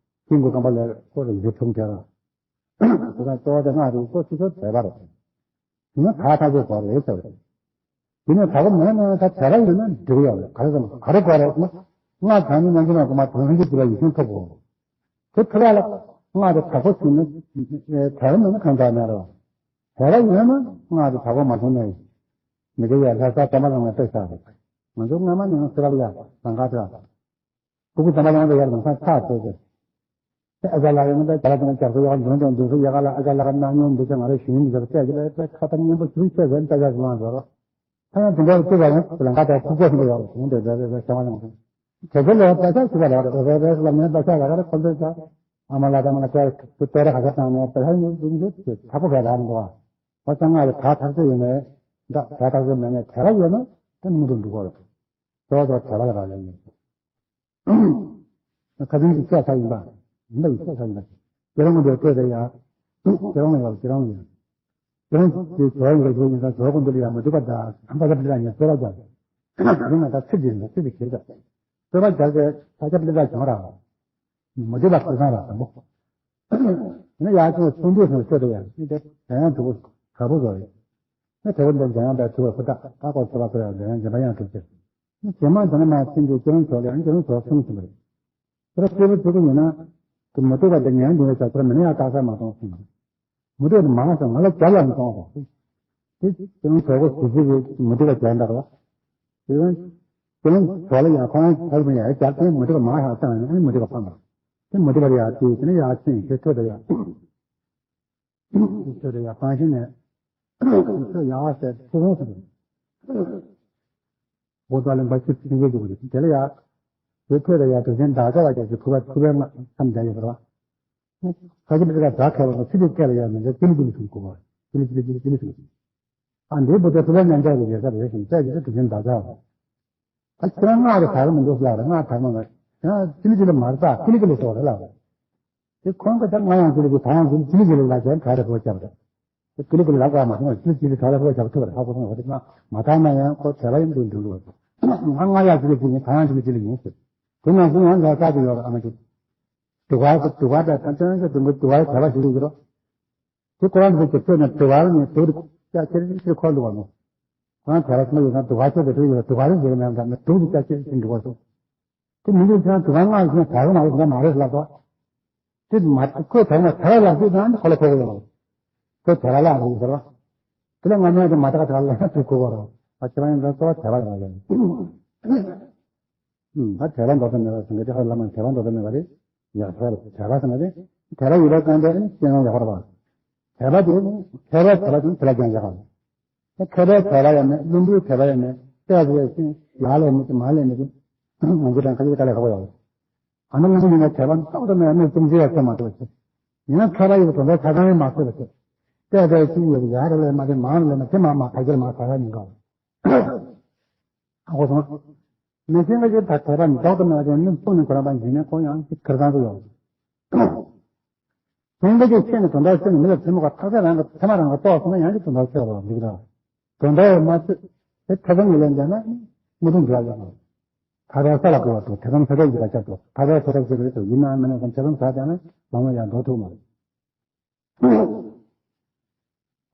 ཤིང་གི་རྐང་པ་ལས་ཁོ་ར་ཡི་ཐུང་དེ་ར། དེ་ད་གཙོ་བོ་དེ་ང་རུ་ཁོ་ཆུ་ཚོད་དད་པ་རེད། ཡིན་ན་ད་ད་ཚོད་གོ་རེད་ཟེར་བ་རེད། དེ་ནས་ད་ག་མེད་ན་ད་དད་པ་ཡོད་ན་འགྲིག་ཡོད་རེད། ག་རེ་ཟེར་ན་ག་རེ་དགོས་རེད་ཟེར་ན། སྔགས་དང་ནི་ཉན་གྱི་ན་གོ་མ་དོན་ཧན་གྱི་དུ་ལ་ཡིད་བཞིན་ཐོབ་གོ། དེ་ཐུབ་ཡ་ལ་སྔགས་དེ་དྲག་པོ་ཞིག་ནི་དད་པ་མེད་ན་གང་དྲག་མེད་རེད་བ། དད་པ་ཡོད་ན་སྔགས་དེ་དྲག་པོ་མ་ཐོན་ནའི་མི་དགེ་ཡ་ལྷ་ས་དམ་པ་ལ་ང་བསྟོད་བྱ་རེད། ང་ཚོ་སྔ་མ་ནས་ང་ཚེ་རབས་ཡ་ལང་ཀ་དེ་ལ། སྤུ་གུ་ཙམ་པ་ལ་ང་ཚོ་ཡར་ལངས་ས་ཚར་བྱས་ཏེ། ཨ་ཅག་ལགས་ཡང་ད་ཅ་ལག་དང་རྒྱབ་སོ་ཡག་འདུན་དང་འདུན་སོ་ཡག་ལ་ཨ་ཅག་ལགས་གནང་མྱོང་འདུག་ཅེས་ང་རང་ཞུ་མི་འདུག་ཟེར་གྱི་ལ་ཁ་ཐག་སྙན་པོ་ཞུ་ཤེས་ཟེར་ཨ་ཅག་གི་ལངས་ཟེར་རོ། ད་ཡང་དེ་འདྲ་བྱེད་པ་ཡང་ལང་ཀ་དང་ཁུག་པ་ཟིན་པ་ཡག་ལ་དེ་འདྲ་རེ་རེ་རེ་བྱ་བ་ཡང་དང་། དེ་ཚོ་ལས་ད་ཆ་ཞུ་བ་རེ་རེ་རེ་རེ་ལ་མེད་ད་ཆ་ལ་ག་རེ་ཁོ་ཚོས་ད་ཨ་མ་ལ་ད་མ་ལ་ཁ་ཁུ་ཏོ་རེ་ཁ་ཁ་བཏང་ནས་ད་ཧ་ཡང་འདུན་ཤེས་ཚ་པོ་ག་རང་འདུག་ཨ། ཁོ་ཚང་ང་ལ་ད་ཐག་ཚོད་ཡོད་ནས་ད་ད་ཐག་ཚོད་མེད་ནས་དེ་ར་ཡོད་ན་ད་མི་འདུག་འདུག་གོ་རེད། ཏོག་ཏོག་བྱ་བ་ལ་རག་ལས་ཡིན། ཁ་སང་གི་སྐད་ཆ་ཡིན་པ། ཡིན་པ་ཡིན་སྐད་ཆ་ཡིན་པ། ཁྱེད་རང་གི་འདིར་ཐོས་པ་ཡ། ཁྱེད་རང་ཡ་ཁྱེད་རང་ཡ། ཁྱེད་རང་གི་ཇོ་ཡིན་པ་ཇོ་ཡིན་ས་ཇོ་ཀུན་འདུལ་ཡ་མ་འདུག་པ་ད། ཨམ་པ་ལ་པི་ལ་ཉ་སོ་ར་ཇ། ཡིན་ན་ད་ཚིག་འདི་ཡིན་ཚིག་འདི་ཁྱེད་ད། སོ་ར་ཇ་གི་ས་ཆ་པི་ལ་བྱུང་ར། མ་འདུག་པ་ཁོ་ཚང་ར་དང་པོ། ཡིན་ན་ཡ་ཁྱེད་ཚོ་འདུག་སོང་ཤོད་དུ་ཡ་ནི་དེ་དེ་ཡང་དུ་ག་པོ་བཟོ་ཡ། ནི་དེ་བོ་འདི་འཇམ་དབྱངས་པའི་ཐུ་བ་ཁུ་ད་ད་ཀོ་ཚོ་བ་ཁུ་ཡ་འཇམ་དབྱངས་འཇམ་པ་ཡང་ཐུབ་ཆེ། རྗེས་མ་དེ་ནས་མར་ཕྱིན་ཏེ་སྤྱི་བོའི་ཕྱོགས་ལ་ཡང་སྤྱི་བོའི་ཕྱོགས་གསུམ་ཟིན་པ་རེད། དེ་ལ་སྤྱི་བོའི་ཕྱོགས་ཀྱི་ཡིན་ན། དེ་མུ་སྟེགས་པ་དེ་ཉན་འདུག་ལ་བྱ་ཚུལ་མི་ནི་ཡང་བརྟག་ས་མ་གཏོང་གསུངས་པ་རེད། མུ་སྟེགས་དེ་མང་སོང་ང་ལ་རྒྱབ་ལ་མི་གཏོང་རོགས། དེ་སྤྱི་བོའི་ཕྱོགས་ཀྱི་ཟུར་ཟུར་གྱི་མུ་སྟེགས་པ་རྒྱན་འདྲ་རོགས། དེ་རིང་དེ་རིང་གྲོགས་ལ་ཡང་ཁོ་རང་ཐར་པ་ཡང་རྒྱབ་དེ་མུ་སྟེགས་པ་མར་ཡང་བཏང་ནས་མུ་སྟེགས་པ་ཕམ་པ། དེ་མུ་སྟེགས་པ་ཡར་བཏུལ་དེ་ནས་ཡར་ཕྱིན་དེ་ཐོད་དེ་ཡར་ཐོད་དེ་ཡར་བཏང་ཤིང་ནས་ཐོད་ཡར་ཟེར་ཐུགས་དགོངས་སུ་འགྲོ། འོ་ད་ལན་པ་ཆུ་ཕྱིན་གྱི་འཇུག་རེད། དེ་ལ་ཡར་དེ་ཐོད་དེ་ཡར་དུས་ཆེན་བདག་ཅག་བ་ཅག་གི་ཕུར་པ་ཐུག་པའི་མཚམས་བསྡད་ཡོད་པ་རེད་བ། ཁ་ཅིག་པའི་ཀ་བདག་ཁ་བ་ཚིག་དེ་སྐད་ལ་ཡར་མི་འདྲ་ཅི་ལི་ཅི་ལི་ཞིག་གོ་བ་ཅི་ལི་ཅི་ལི་ཅི་ལི་ཅི་ལི་ཞིག་ཨ་འདིའི་བུ་དེ་ཐུབ་པའི་རྣལ་འབྱོར་གྱི་རྒྱལ་ས་རེད་ཞིང་དཔལ་གྱི་དུས་ཆེན་ཟླ་ཚེས། ཨ་ཁྱེད་རང་སྔགས་རེ་ག་རེ་མི་འདུག་ལབ་རེད། སྔགས་ག་རེ་མ་རེད། ཡང་ཅི་ལི་ཅི་ལི་མ་རེད། ད་ཀི་ལི་ཀི་ལི་སོགས་རེད་ལབ་རེད། དེ་ཁོང་གི་ད་ང་ཡང་ཅི་ལི་ཅི་ད་ཡང་ཅི་ལི་ཅི་ལི་ལབ་ཀྱང་ག་རེ་གོ་ཁྱབ་རེད། དེ་ཀི་ལི་ཀི་ལི་ལབ་ག་མ་སོང་ཅི་ལི་ཅི་ལི་ག་རེ་གོ་ཁྱབ་ཐུབ་རེད། ཧ་གོ་སོང་བ་དེ་ང་མ་ཐག་ན་ཡང་ཁོ་བྲལ་བ་ཡིན་འདུག་འདུག་ལོ། ང་ང་ཡང་ཅི་ལི་ཅི་ཡིན། ད་ཡང་ཅི་ལི་ཅི་ལི་ཡིན་ཟེར། དེ་ནང་བཞིན་ཡང་ལས་ཀ་དེ་ཡོད་རེད། ཨ་མ་ཅིག་དུ་ག་དུ་ག་ད་ད་ད་ད་དུ་ག་དུ་ག་བྲལ་བ་ཞིག་ཡོད་རེད། དེ་ཁོ་རང་ཚོ་གི་ཐོས་ནས་དུ་བ་ནས་དུ་ཅག་ཁྱེར་ཁྱེར་འཁོར་འདུག་བ་མོ། ཁོ་རང་དེ་ར་སོང་ཡོད་ན་དུ་བ་ཆོས་དེ་དུ་ཡོད་དུ་བ་རེ་ཟེར་ན་འདྲ་ན་དུ་དེ་ཅག་ཁྱེར་ཁྱེར་འདུག་བ་སོ། དེ་མི་འདུག་ཚང་དུ་བ་ང་ཡིན་ན་དར་མ་རེད་ང་མ་རེད་ལབ་དོ། དེ་མ་ཁོས་དར་མ་དར་ལབ་དུས་ན་ཁོ་ལ་ཁོ་གོ་ཡོད། ཁོས་དར་ལབ་རེད་ཟེར་བ། དེ་ལ་ང་མ་དེ་མ་དར་དར་ལབ་ན་དུ་གོ་གོ་རོ། ཨ་ཁྱེད་རང་ཡིན་ན་གཙོ་བོ་དར་ལ་ཡོད། ད་དད་པ་མདོར་དུ་མེད་པ་སེང་གེ་ཏི་ཧ་བླ་མ་དད་པ་མདོར་དུ་མེད་པ་རེད། ཡག་ཐལ་དད་པ་སེང་གེ་ཏི་དད་པ་ཡོད་པ་གང་དེ་ནི་སྤྱན་སྔ་ཡག་པོ་རེད་པ། དད་པ་དེ་ནི་མཁས་པའི་དད་པ་དང་དེ་ལ་ཀྱང་ཡག་པ་རེད། མཁས་པའི་དད་པ་ཡང་མེད། བླུན་པོའི་དད་པ་ཡང་མེད། དཔེ་དེ་ཡག་ལས་མེད་ཀྱི་མ་ལས་མེད་ཀྱི་ང་ཚོ་དང་ཁ་ཅིག་དཀའ་ལས་ཁག་པོ་ཡོད་རེད། ཨ་ནི་ང་ཚོ་ཡིན་ན་དད་པ་མདོར་དུ་མེད་པ་ནི་ཅུང་ཟད་ཡང་ཚད་མ་ཐུབ་པ་ཞིག་ཡིན་ན་མཁས་པ་ཡོད་པ་དོན་དག་ཆ་ཚང་ཡང་མ་ཤེས་པ་ཞིག་དཔེ་དེ་ཅིག་ཡོད་ཡག་རེ་ལས་མ་རེད་མང་རེ་ལས་མ་དེ་མ་མ་ཕ་གིར་མ་ཟ་ཡ་ཡིན་ག་ཧ་གོ་སོང་། མི་ཤེས་ན་ཅིག་ད་དད་པ་མདོར་དུ་མེད་པ་ཅིག་སྣུམ་སྤུ་ནས་ཁོ་རང་པ་འཇིགས་ནས་ཁོ་ཡང་ཅིག་ཁེར་ཁང་དུ་ཡོང་། དོན་དག་ཅིག་ཤེས་ནས་དོན་དག་ཤེས་ནས་མི་ལ་ཐུན་མོང་ག་ཐག་ཆོད་རང་གི་ཐ་མ་རང་གི་རྟོགས་སོང་ན་ཡང་ཅིག་དོན་དག་ཤེས་པ་འཇིགས་ར། དོན་དག་ཡང་མ་ཤེས་དེ་ཐ་ཚང་གི་ལན་བརྒྱབ་ན་མི་དུང་འགྲོ་ཡོང་། ཐ་དད་ས་ལ་གོ་བ་དང་ཐེ་ཚོམ་ས་དད་འཇིགས་པ་ཆགས་འགྲོ། ཐ་དད་ས་དད་ཅིག་རེད་དོ་ཡིན་ནའང་མིན་ན་ཀྱང་ཐེ་ཚོམ་ས་བརྒྱབ་ན་ལམ་ལ་ཡང་འགྲོ་ཐུབ་མ་རེད།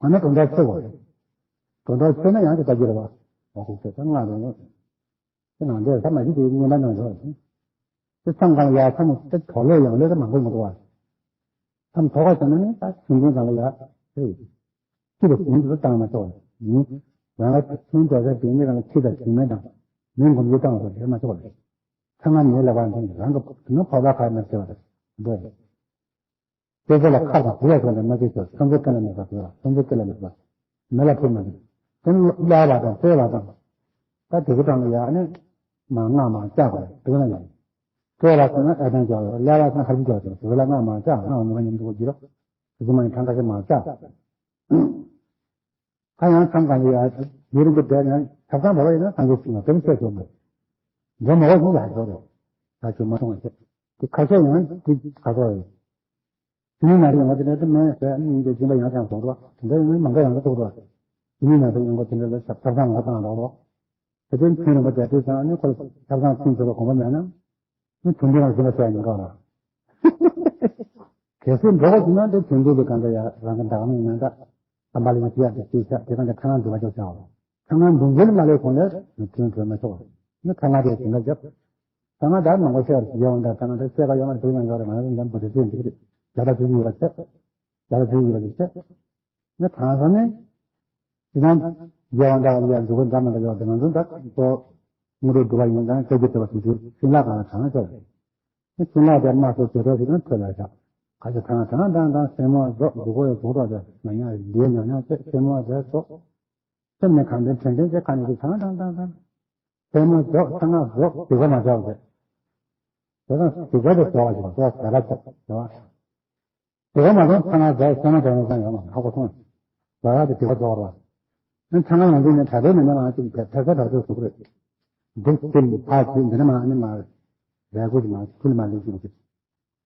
ང་ནི་དོན་དག་ཆོད་པ་རེད། དོན་དག་ཆོད་ན་ཡང་དེ་ལྟ་རྒྱུ་རེད་པ། ང་ཚོ་ཆོད་ཙང་ང་རང་ལ། དེ་ནང་འདྲེས་ས་མ་གཞི་དེ་ཉེན་པ་ནང་འགྲོ་བ་ཞིག་དེ་མཚམས་གང་ལ་ཡར་མཚམས་དེ་དོག་ལས་ཡང་ལས་ཀ་མང་པོ་མི་འདུག་བ། མཚམས་དོག་པ་བྱུང་ན་ནི་ད་ཆུང་ཆུང་གང་ལ་ཡར་དེ་ཁྱི་དེ་ཟིན་དུ་བཏང་མ་ཆོག་བ་ཡིན། རང་ལ་ཆུང་དོག་ས་དེ་ཉེ་གང་ལ་ཁྱི་དང་ཞིང་མེད་དང་མི་འགོམ་རྒྱུ་བཏང་བ་དེ་མ་ཆོག་བ་རེད། ཚང་མ་མི་ལ་བ་འདི་རང་གི་ནི་ཕོ་བ་ཁ་མེད་ཟེར་བ་རེད་འདོད། དེ་ཚོ་ལ་ཁ་དང་དེ་ལས་ཐོན་ཏེ་མ་བྱེད་ཆོག་སོ་སོའི་སྐེ་ལ་མེད་པ་དེ་ལ་སོ་སོའི་སྐེ་ལ་མེད་པ་མི་ལ་ཕུལ་མ་ཐུབ། དེ་ནི་བསླབ་པ་དང་སྤེལ་བ་དང་། ད་དེ་གི་གྲངས་ལ་ཡག་ནི་མ་སྔགས་མ་བཅག་པ་རེད་དེ་ན་ཡང་། སྤེལ་བ་ཟེར་ན་ཨེ་དང་བཅག་ཡོད་བསླབ་པ་ཟེར་ན་ཧ་ཅང་བཅག་ཡོད་དེ་ལ་སྔགས་མ་བཅག་སྔགས་ངོ་མ་ཉམས་སུ་བགྱི་རོགས། དེ་ཚོ་མ་ཡིན་གྲངས་ཁ་ཤས་མ་བཅག་ད་ཡང་མཚམས་གང་ལ་ཡང་ཡུན་རིང་པོ་བསྡད་ན་ཐབ་ཚང་བབས་ཡིན་ན་སངས་རྒྱས་ཤིག་ན་དེ་ནི་བཤད་ཆོག་མོད། འགྲོ་མ་བ་ཡིན་ལ་ཧ་གོ་རེད། ད་ཁྱོད་མ་མཐོང་བ་བཤད། དེ་ཁ་ཤས་ཡང་དེ་ཁ་ཤས་ཡིན། དེ་ནི་ན་རེ་ཡོང་བ་དེ་ནས་དེ་མེད་ཟེར་ཨ་ནི་འདི་སྦྱིན་པ་ཡང་ཀྱང་བཟོ་འགྲོ་དེ་འདྲ་ཡང་མང་ག་ཡང་ག་བཟོ་འགྲོ། དེ་ནི་ན་རེ་ཡོང་བ་དེ་འདྲ་ལ་ཐབ་ཚང་ལ་བཏང་འགྲོ་འགྲོ། དེ་དོན་ཐུན་རིང་པོ་བསྡད་དུས་ཙང་ཨ་ནི་ཁོ་ལ་ཐབ་ཚང་ཐུན་ཚོད་ལ་གོམས་པ་མེད་ན། ནི་དོན་དེ་རང་བཞིན་ལ་བཤད་ཡིན་ག་ལ། གལ་སྲིད་འགྲོ་བ་ཞིག་ན་འདི་དོན་དེ་ལས་གང་འདྲ་ཡ་རང་གི་བདག་མེད་ཡིན་ན་ད་དམ་པ་ལ་ཡང་བཤད་ཡག་དེ་བཤད་བྱ་དེ་གང་འདྲ་ཁ་ང་འདུལ་བ་ཅོག་བྱ་བ། ཁ་ང་འདུལ་འགྱུར་མ་ལས་གོང་ལས་ནི་དོན་དོན་མ་ཆོག་བ། ནི་ཁ་ང་དེ་དོན་ལ་བརྒྱབ། ཁ་ང་ད་མང་པོ་བཤད་པར་ཡོང་འདྲ་ཁ་ང་དེ་བཤད་ག་ཡོང་བར་དོན་ཡང་ཡོད་རེད་མ་ན་འདམ་པོ་དེ་བཤད་འདུག་རེད། རྒྱ་ལ་དོན་ཡོད་པ་བཤད། རྒྱ་ལ་དོན་ཡོད་པ་དེ་བཤད། ནི་གང་ཟག་ནི། དེ་ན། རྒྱལ་བ་འདྲ་བ་ལ་འཇུག་པ་འདྲ་མི་འདྲ་ཡོད་དེ་ང་ཚོ་ད་ཁོ། དངོས་གྲུབ་སྒྲུབ་པ་ཡིན་ཙང་སྐད་ཅིག་དེ་བ་དུ་དུ་སྲིན་ལག་གང་ལ་གང་ལ་ཆོག་རེད། ནི་སྲིན་ལག་དེ་དམར་སོགས་དེ་འགྲོ་ཞིག་ན་ཐོད་ལ་བཞག་ཁ་ཆེ་ཐང་ཐང་ཐང་ཐང་སེན་མོ་རྫོགས་འདུག་གོ་ཡོད་འདུག་རོགས་དེ་ན་ཡང་ལིའི་ཉང་ཉང་ཚེ་སེན་མོ་རྫས་སོགས། སེམས་ནས་གང་དོན་དྲན་དྲན་ཚེ་ཁ་ནས་དེ་ཐང་ཐང་ཐང་ཐང་། སེན་མོ་རྫོགས་ཐང་ང་རྫོགས་དེ་ག་མ་བྱ་བ་དེ། དེ་དང་དེ་ག་དེ་བྱ་བ་ཞིག་རྫོགས་ཟ་ལ་ཆོག་བྱ་བ། དེ་ག་མ་གཏོགས་ཚང་མ་རྫོགས་སེན་མོ་དེ་ནས་ཀྱང་ཡོད་མ་རེད་ཧ་གོ་སོང་། རྫོགས་ཡག་དེ་དེ་ག་རྫོགས་རེད་བ། ཨ་ཚང་མ་ང་ཚོ་ནས་གྲྭ་པའི་མི་སྣ་མང་ཅིག་གིས་ཕལ་ཆེར་གྲྭ་ཚོ་ཟུག་རེད། འདི་ཚིལ་ཕར་ཚིལ་འདི་ནས་མ་ནི་མ་རེད། རས་སྐུ་ཞིག་མ་ཚིལ་མ་ལེགས་ཤིག་མ་ཚིལ།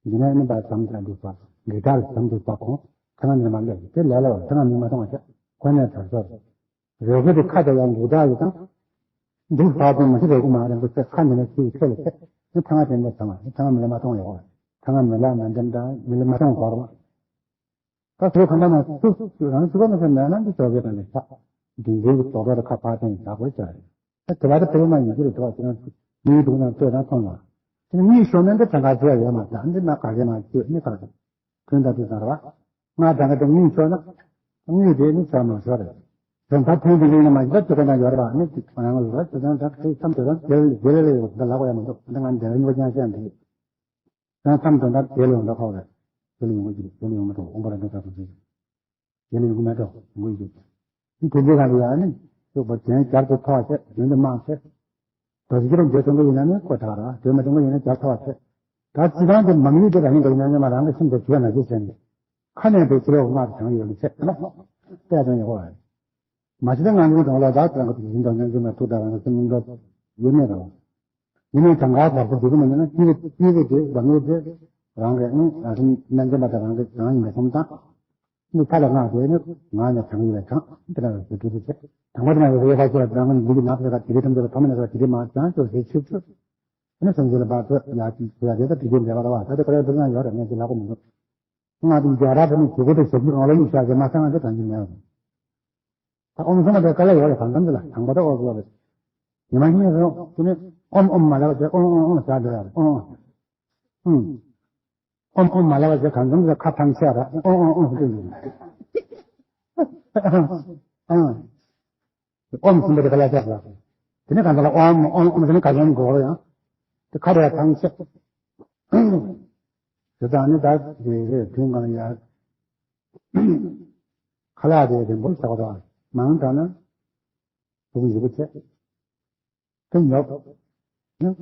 འདི་ནས་ནི་པ་ཟམ་དང་འདུག་པ་འདི་དག་ཟམ་འདུག་པ་ཁོང་ཚང་མ་ནི་མ་ལེགས་དེ་ལས་ལ་བ་ཚང་མ་མི་མ་མཐོང་བ་བྱས་ཁོ་ནས་གྲྭ་ཚོ་རེད། རས་སྐུ་དེ་ཁ་དེ་ཡང་འདུག་དག་ཡོད་དང་། འདུག་ས་དེ་མ་ཚིལ་རས་སྐུ་མ་རེད་འདུག་ཚེ་ཁ་འདི་ནས་ཚིལ་ཁས་ལ་ཚེ་ནི་ཚང་མ་དེ་འདྲ་ཚང་མ་ཚང་མ་མི་ལ་མ་མཐོང་ཡོད་བ་ཚང་མ་མི་ལ་མ་འདེམ་དང་མི་ལ་མ་མཐོང་གོ་ར་བ། ད་བོད་གང་ལྟར་ན་སུ་སུ་རང་སུ་བ་མི་ཚེ་མེད་ན་འདི་ཚོ་བོད་དང་ནི་ཆགས་འདི་འདི་གི་རྡོག་རྡོག་ཁ་ཕར་ཐེངས་བཞག་དགོས་ཅག་རེད། ད་དེ་བ་ད་བོད་མ་ཡིན་གྱི་རེད་དོ་ཅི་ན་མིའི་སྡུག་ན་ལྟོས་ན་མཐོང་ལ། དེ་ནི་གཉིད་ཤོར་ན་འདི་གྲངས་ཀ་ཟེར་ཡོད་མ་ད་འདི་ན་ག་གེ་ན་ལྟོས་ནི་ག་རེད། དོན་དག་དེ་ཚང་རེད་བ། ང་གྲངས་ཀ་དེ་གཉིད་ཤོར་ན་གཉིད་དེ་ནི་ཤོར་མ་ཤོར་རེད། དོན་དག་ཐོན་དེ་ཡིན་ན་མ་ཤེས་ད་དེ་ཀ་ན་ཡོད་རེད་པ། ནི་དེ་ཁོ་རང་ལ་ཡོད་དེ་དོན་དག་དེ་མཚམས་དེ་དང་དེ་ལ་དེ་ལ་ལ་ཡོད་འདི་ལ་གོ་ཡ་མི་འདུག་འདི་ང་འདི་ལ་ཉོ་ཅང་ཤེས་འདི། དོན་མཚམས་དོན་དག་དེ་ལ་ཡོད་འདི་ཁོ་རེད། དེ་ལ་ཡོང་གི་འདུག་དེ་ལ་ཡོང་མི་འདུག་དབང་པོ་རང་འདི་ལྟ་བུ་ཞིག་དེ་ལ་ཡོང་གི་མེད་འགྲོ་ཡོང་གི་འདུག་དེ་དེ་ལ་ཡ་ནི་ཤོག་པ་དོན་བསྐྱར་དུ་ཐོག་བྱས་དོན་དུ་མ་བྱས། དོ་ཞིག་རང་འཇོག་ཐུབ་ཀྱི་ཡིན་ན་ནི་ཁོ་ཐག་ར་དོན་མ་ཐུབ་ཀྱི་ཡིན་ན་བསྐྱར་ཐོག་བྱས། ད་སྤྱི་བཏང་དུ་མང་ཡུལ་དེ་རང་ཉིད་ཀྱི་ཉམས་ཉམས་རང་གི་སེམས་དེ་ཞུ་བ་ན་ཞུ་བྱས་ནས། ཁ་ནས་དེ་ཕྱི་ལོགས་སྔགས་དང་ཡོད་ལ་ཆད་ན། དཔེ་དང་ཡོད་པ། མ་གཞི་ད་ང་ཚོའི་གྲོང་ལ་བདག་ཙམ་གྱི་ཡིན་དང་ཉམས་ཀྱི་མ་ཐུག་དང་རང་གི་སེམས་སྙིང་པོ་ཡོད་མེད་རང་། ཡིན་ནའི་གྲངས་ཀ་བར་དུ་འགྲོ་གི་མ་ཡིན་ན་ཅི་རེད་ཅི་རེད་དེ་བ་ངེས་དེ་རང་གི་ཨང་རང་སེམས་སྨན་བཙན་པ་དང་རང་གི་རང་ཡིན་པ་སོང་ཙང་། ནི་ཁ་ལ་ང་དེ་ནི་ང་ནས་གྲངས་ཡིན་པ་གྲངས་དེ་ལ་རེ་ཞུ་དུས་ཚེ་དང་པོ་དེ་ན་ཡོད་པའི་ཁ་ཆེ་བ་དང་ནི་འདི་གི་ནགས་ཚལ་ཁ་དེ་རིགས་ཐམས་ཅད་ལ་ཐོག་མེད་ན་ས་དེ་རིགས་མ་ཅང་ཅོ་ཟེར་ཆུབ་ཆུབ། ནི་སེམས་ཅན་ལ་བར་དུ་ཡ་ཅི་ཡ་དེ་ད་དེ་གི་འབྲེལ་བ་ར་བ་ད་དེ་ཁ་ལ་དེ་ན་ཡོད་ར་ངས་དེ་ལ་གོ་མི་འདུག་ང་དེ་རྒྱ་ར་དེ་ནི་ཇི་གོ་དེ་ཞབས་ཀྱི་གང་ལ་ཡིན་ཤག་གི་མ་ས་ང་དེ་གང་གི་མེད་བ། ད་ཨོམ་སོང་བ་དེ་ག་ལ་ཡོད་རེད་གང་འཚམ་དེ་ལ་དང་པོ་དེ་ཨོ་ཟོ་རེད། ཉི་མ་གཉིས་རོགས་དེ་ནི་ཨོམ་ཨོམ་མ་ལབ་པ་དེ་ཨོང་ཨོང་ཨོང་ཟ་འདོད་ཡ་རེད་ཨོང་ཨོང་། ཨོམ་ཨོམ་མ་ལབ་པ་ཟེར་གང་འཚམ་ཟེར་ཁ་ཐང་ཆད་ར་ཨོམ་ཨོམ་ཨོམ་ཟེར་ཡིན། ཨོམ་གསུམ་པ་དེ་ག་ལ་ཆགས་ར། དེ་ནས་གང་ཟག་ལ་ཨོམ་ཨོམ་ཨོམ་ཟེར་ནས་ག་ལ་འགོར་ཡང་། དེ་ཁ་རེ་ཐང་ཆད། དེ་དང་ནི་ད་དེ་རེ་དུས་གང་ཡ། ཁ་ལག་དེ་རིང་པོ་ཆགས་ར། མང་དྲགས་ན། དུག་འཇིགས་པ་ཆེ། དེ་ཉོབ། ནུས་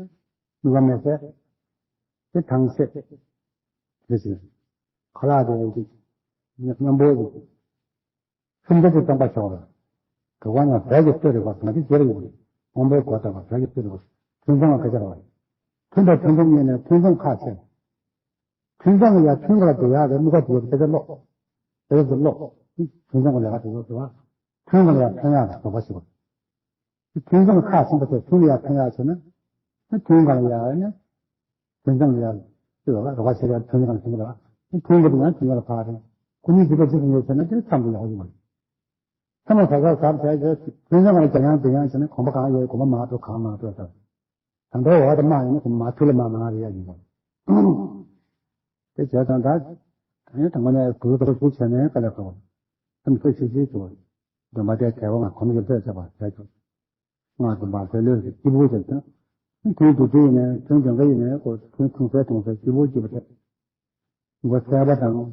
པ་མེད་ཚེ། དེ་ཐང་ཆད། དེ་ཟེར། ཁ་ལག་དེ་རིང་གི་མཉམ་པོ་ཡིན། སེམས་ཅན་གྱི་སྟོང་པ་ཆོག་ར། དུ་བ་ན་བོད་ཀྱི་སྟོད་རེ་བ་ང་ཚོ་རྒྱལ་ཡོད་རེད། དབང་པོའི་གོ་ལྟ་བ་བོད་ཀྱི་སྟོད་རེ་བ། ཐུན་མཚམས་ལ་སྐད་ཆ་ར་བ། ཐུན་དང་ཐུན་མཚམས་གཉིས་ནས་ཐུན་མཚམས་ཁག་ཆེ། ཐུན་མཚམས་ལ་ཡ་ཐུན་ག་ལ་དེ་ཡག་གི་དམིགས་པ་དེ་ཡོད་དེ་ལོག་དེ་ཡོད་དེ་ལོག་ཐུན་མཚམས་ཀྱི་ལས་ཀ་དེ་ཡོད་དེ་བ། ཐུན་ག་ལ་ཡ་ཐོན་ཡག་གི་རོགས་པ་ཞིག་དགོས། ཐུན་མཚམས་ཁག་ཆེན་པོ་དེ་ཐུན་ལ་ཡ་ཐོན་ཡག་ཆེ་ན། ཐུན་ག་ལ་ཡ་ནི། ཐུན་མཚམས་ལ་ཡ། དེ་ལ་རོགས་པ་བྱེད་ཡག་ཐུན་ག་ལ་ཐུན་ག་ལ། ཐུན་ག་ལ་ཡ་ཐུན་ག་ལ་ཕར་རེད། ཁོ་གཉིས་ཅི་ལ་ཅི་ལ་ཡོད་ཆེ་ན་དེ་མཚམས་དུ་ཡག་ཡོད་མ་རེད། ཚང་མ་ཟབ་ཟབ་ཟབ་བྱས་རྗེས་ཐུན་མཚམས་ལ་རྒྱ་ཡང་དེ་ཡང་བྱས་ན་གོམ་པ་གང་ཡོད་གོམ་པ་མ་འགྲོ་གང་མ་འགྲོ་ཟེར། ད་ལྟ་འོག་ཏུ་མ་ཡིན་ན་གོམ་མ་ཐུག་ལ་མ་མ་རེ་ཡ་ཡིན་པ། དེ་བྱས་ཙང་ད་ཡང་དང་པོ་ནས་གུས་པ་ཞུགས་བྱས་ནས་དཀའ་ལས་ཁག་པ། སེམས་ཚོད་ཤིག་ཤིག་བྱུང་བ། སྡོམ་པ་དེ་དལ་བ་ང་གོམ་གྱི་ལྷོད་བྱས་པ་བྱས་ཀྱང་། སྔགས་ཀྱི་འབར་སའི་ལྷོད་ཀྱི་སྐྱིད་པོ་བྱས་ཙང་། ཐུན་དུ་དུ་ཡིན་ནས་ཐུན་དོན་འགའ་ཡིན་ནས་ཀོ་ཐུན་ཐུང་སའི་ཐུང་སའི་སྐྱིད་པོ་སྐྱིད་པོ་དེ། མགོ་སེར་བ་དང་།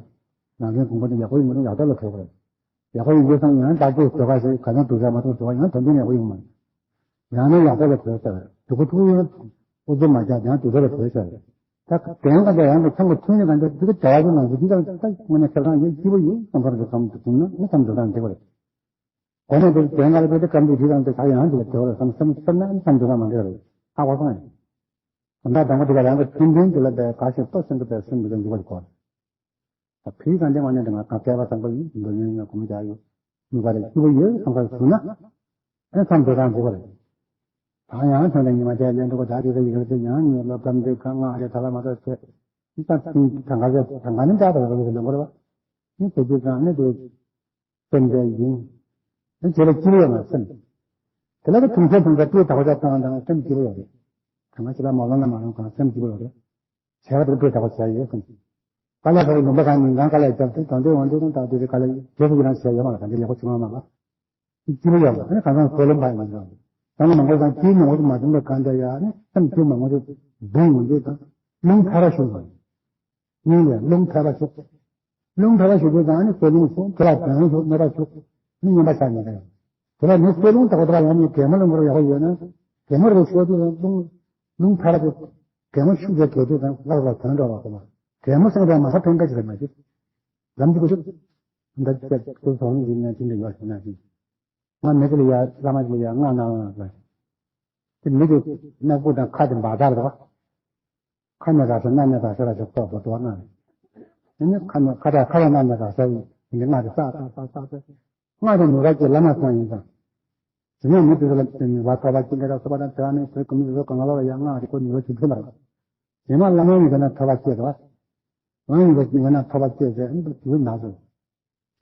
ནང་ཚན་གོང་པོ་དེ་ཡག་པོ་ཡིན་མི་འདུག་ཡག་ཐབས་ལ་གོ་དགོས་རེད། ཡག་པོ་ཡིན་དུས་ཙང་ཡང་བདག་པོས་གོ་ག་ཞིག་ག་ཚང་དུ་ཟ་མ་ཐུབ་ཟ་བ་ཡང་དོན་དོན་ཡག་པོ་ཡོང་མ་རེད། ཡང་ན་ཡག་པོ་ལ་གོ་ཟེར་བ་དུ་གུ་ཐུག་ཡོད། ཨུ་ཚུགས་མ་རྒྱག་ཡང་དུ་ཟ་ལ་གོ་ཟེར་བ་རེད། ད་དེང་ག་ད་ཡང་དུ་ཚང་གི་ཐུན་ནི་ག་འདི་འདི་ག་བྱ་བ་ནང་དུ་འདི་ག་ད་དངོས་གནས་ཁྱེད་རང་ཡིན་སྐྱིད་པོ་ཡོད་བསམ་པར་འདུག་བསམ་དུ་བྱུང་ན་ནི་བསམ་འདུག་རང་འདི་ག་རེད། གོ་ནས་དེ་དེ་ང་ལ་དེ་དེ་ཀམ་དུ་དེ་དང་དེ་ཆགས་ཡང་དེ་དེ་བ་བསམ་བསམ་བསམ་ན་བསམ་དུ་ན་མ་འདྲ་རེད། ཧ་གོ་སོང་ཡང་། ད་ལྟ་དང་པོ་དེ་ལ་རང་གི་ཐུན་ཐུན་དེ་ལ་དེ་ག་ཞིག་ལྟོ་ཆེན་པོ་དེ་སེམས་དེ་འཇུག་པར་གོ། ད་ཕི་གང་དེ་ང་ནས་དེ་ང་ག་སྐལ་བ་བཟང་པོ་ཡིན་འདོད་ཉན་ཡང་གོམས་རྒྱག་ཡོད། ནུས་པ་རེ་སྐྱིད་པོ་ཡོད་བསམ་པར་བྱུང་ན། ཨེ་བསམ་དུ་རང་འཇུག་པ་རེད། ད་ཡང་ཐོན་ལ་ཉི་མ་དེ་ལེན་འགྲོ་གོ་ད་དེ་ག་ཡིན་རེད་དེ་ཡང་ཉིན་ལ་གམ་དེ་གང་ང་རེ་ད་ལ་མ་ད་ཚེ། ད་ཐུན་གང་ག་ཚེ་གང་ག་ནི་འདྲ་ད་ག་ལ་ལེན་དགོས་རེད་བ། ནི་དེ་དུས་ཙང་ནི་དེ། སེམས་དེ་ཡིན། ཨེ་བྱེད་ལ་སྐྱིད་པོ་ཡོད་ན་སེམས། དེ་ལ་གི་ཐུང་ཚད་ཐུང་ཚད་སྤྲོས་དག་པ་བཏང་དང་སེམས་སྐྱིད་པོ་ཡོད་རེད། གང་ང་ཅི་ལ་མ་ལོང་ན་མ་ལོང་གང་སེམས་སྐྱིད་པོ་ཡོད་རེད། བྱས་པ་དེ་སྤྲོས་དག་པ་བྱས་ཡོད་སེམས། དཀའ་ལས་ཁག་གི་ལུང་པ་གང་ཉིན་གང་དཀའ་ལས་བརྒྱབ་སྟེ་དོན་དེ་འོན་ཏེ་ཀུན་བཏགས་དེ་རེད་དཀའ་ལས་རྗེས་སུ་ཡི་རང་བྱས་ཡོད་མ་ལ་གང་དེ་ལེགས་པོ་བྱུང་བ་མ་ལ། སྐྱིད་པོ་ཡོད་ལ་ཨ་ནི་གང་ཟང་སོ་ལོ་འབའ་ཡོད་ལ། ད་ང་མང་པོ་ཙང་སྐྱིད་མང་པོ་ཙམ་མ་བྱུང་བའི་གང་དེ་ཡ་ཨ་ནི་སེམས་སྐྱིད་མང་པོ་ཙམ་འབུ་འོན་ཏེ་དང་རླུང་ཕལ་པ་བྱུང་བ། སྙིང་ལས་རླུང་ཕལ་པ་བྱུང་། རླུང་ཕལ་པ་ཞིག་དུས་ཙང་ནི་སོ་རླུང་སོང་དེ་ལ་དོན་སོང་གནོད་པ་བྱུང་། ནི་ཉེན་པ་ཆགས་ཉེན་ཀ་ཡོད། དེ་ལ་ནི་སོ་རླུང་དག་པ་དག་ཡང་ནི་གད་མོ་རླུང་གར་ཡག་པོ་ཡོད་ན། གད་མོ་རེ་ཤོར་དུས་རླུང་རླུང་ཕལ་པ་དེ་གད་མོ་ཤུགས་ཆེ་གད་དུས་ཙང་ལྷག་པར་དོན་འགྲོ་བ་ཁོ་ན། གད་མོ་སེང་རེ་མ་ཐག་ཕན་ཀ་ཅི་རེད་མ་ཤེས། ལམ་གྱི་ཀུ་ཤུ། འདི་ཅག་ཀུ་ཤུ་ནི་ཡིན་ན་ཅི་འདྲ་ཡོད་ཞེ་ན་ཅི། ང་མི་དེ་ལ་ཡ་བླ་མ་དེ་ལ་ཡ་ང་ན་ལ། དེ་མི་དེ་ནག་པོ་དང་ཁ་དེ་འབའ་ཐག་རེད་བ། ཁ་ནས་ར་ས་སྣ་ནས་ར་ས་ར་ས་སོགས་པོ་དོ་སྣ་རེད། དེ་ནི་ཁ་ནས་ཁ་དང་ཁ་བ་སྣ་ནས་ར་ས་ཡིན་དེ་ནི་སྔགས་དེ་ས་ས་ས་ས་ས། སྔགས་དེ་ནི་ར་ཅེ་བླ་མ་སང་ཡིན་ཙང་། དེ་ནས་མི་དེ་ལ་དེ་ནི་བ་ཐོབ་པ་ཅི་འདྲ་སོགས་པ་དང་དེ་བ་ནི་དེ་ཀུན་མི་དེ་གང་ལ་བ་ཡ་སྔགས་དེ་ཁོ་ནི་ར་ཅིག་ཐུབ་པ་རེད། དེ་མ་བླ་མ་ཡིན་ན་ཐོབ་པ་སྐྱེ་དོ། རང་ཡིན་པ་ཡིན་ན་ཐོབ་པ་སྐྱེ་ཟེར་ཨ་ནི་དེ་ན་ཟེར།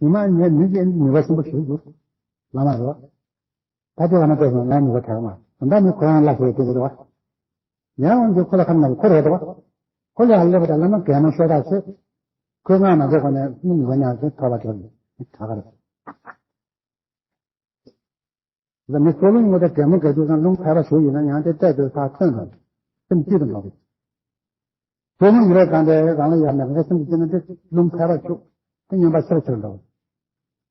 ཉི་མ་ངས་མི་གཅིག་ནུས་པ་ཆེན་པོ་ཞིག་འདུག་བླ་མ་རེད་བ། ད་ལྟ་བླ་མ་བལྟས་སོང་ང་ནུས་པ་དྲག་མ་ད་ལྟ་ནི་ཁོ་རང་ལ་ཞེས་བལྟས་རེད་བ། ཡང་འོན་ཀྱང་ཁོ་ལ་ཁ་ན་ཁོ་རེད་བ། ཁོ་ལ་སླེབས་པ་དང་བླ་མ་གད་མོ་ཤོར་དག་ཚེ། ཁོས་ང་མ་བལྟས་གོང་ནས་ནི་ནུས་པ་ཉག་ཚེ་ཐོབ་པ་དྲག་དྲག་རེད། ད་མི་སྲོག་རླུང་ངོ་ད་གད་མོ་གད་དུས་སང་རླུང་འཕར་བ་ཞིག་ཡོད་ན་ཡང་དེ་བལྟས་དུས་ཐག་ཐོན་རོགས། སེམས་སྐྱིད་དུ་འགྲོ་གི། སྲོག་རླུང་ཡོད་པའི་སྒང་དེ་རང་ལ་ཡང་མེད་པའི་སེམས་ཀྱི་སྐྱིད་ན་དེ་རླུང་འཕར་བ་ཞིག་དེ་སྙོམས་པ་ཆེར་ཆེར་འགྲོ་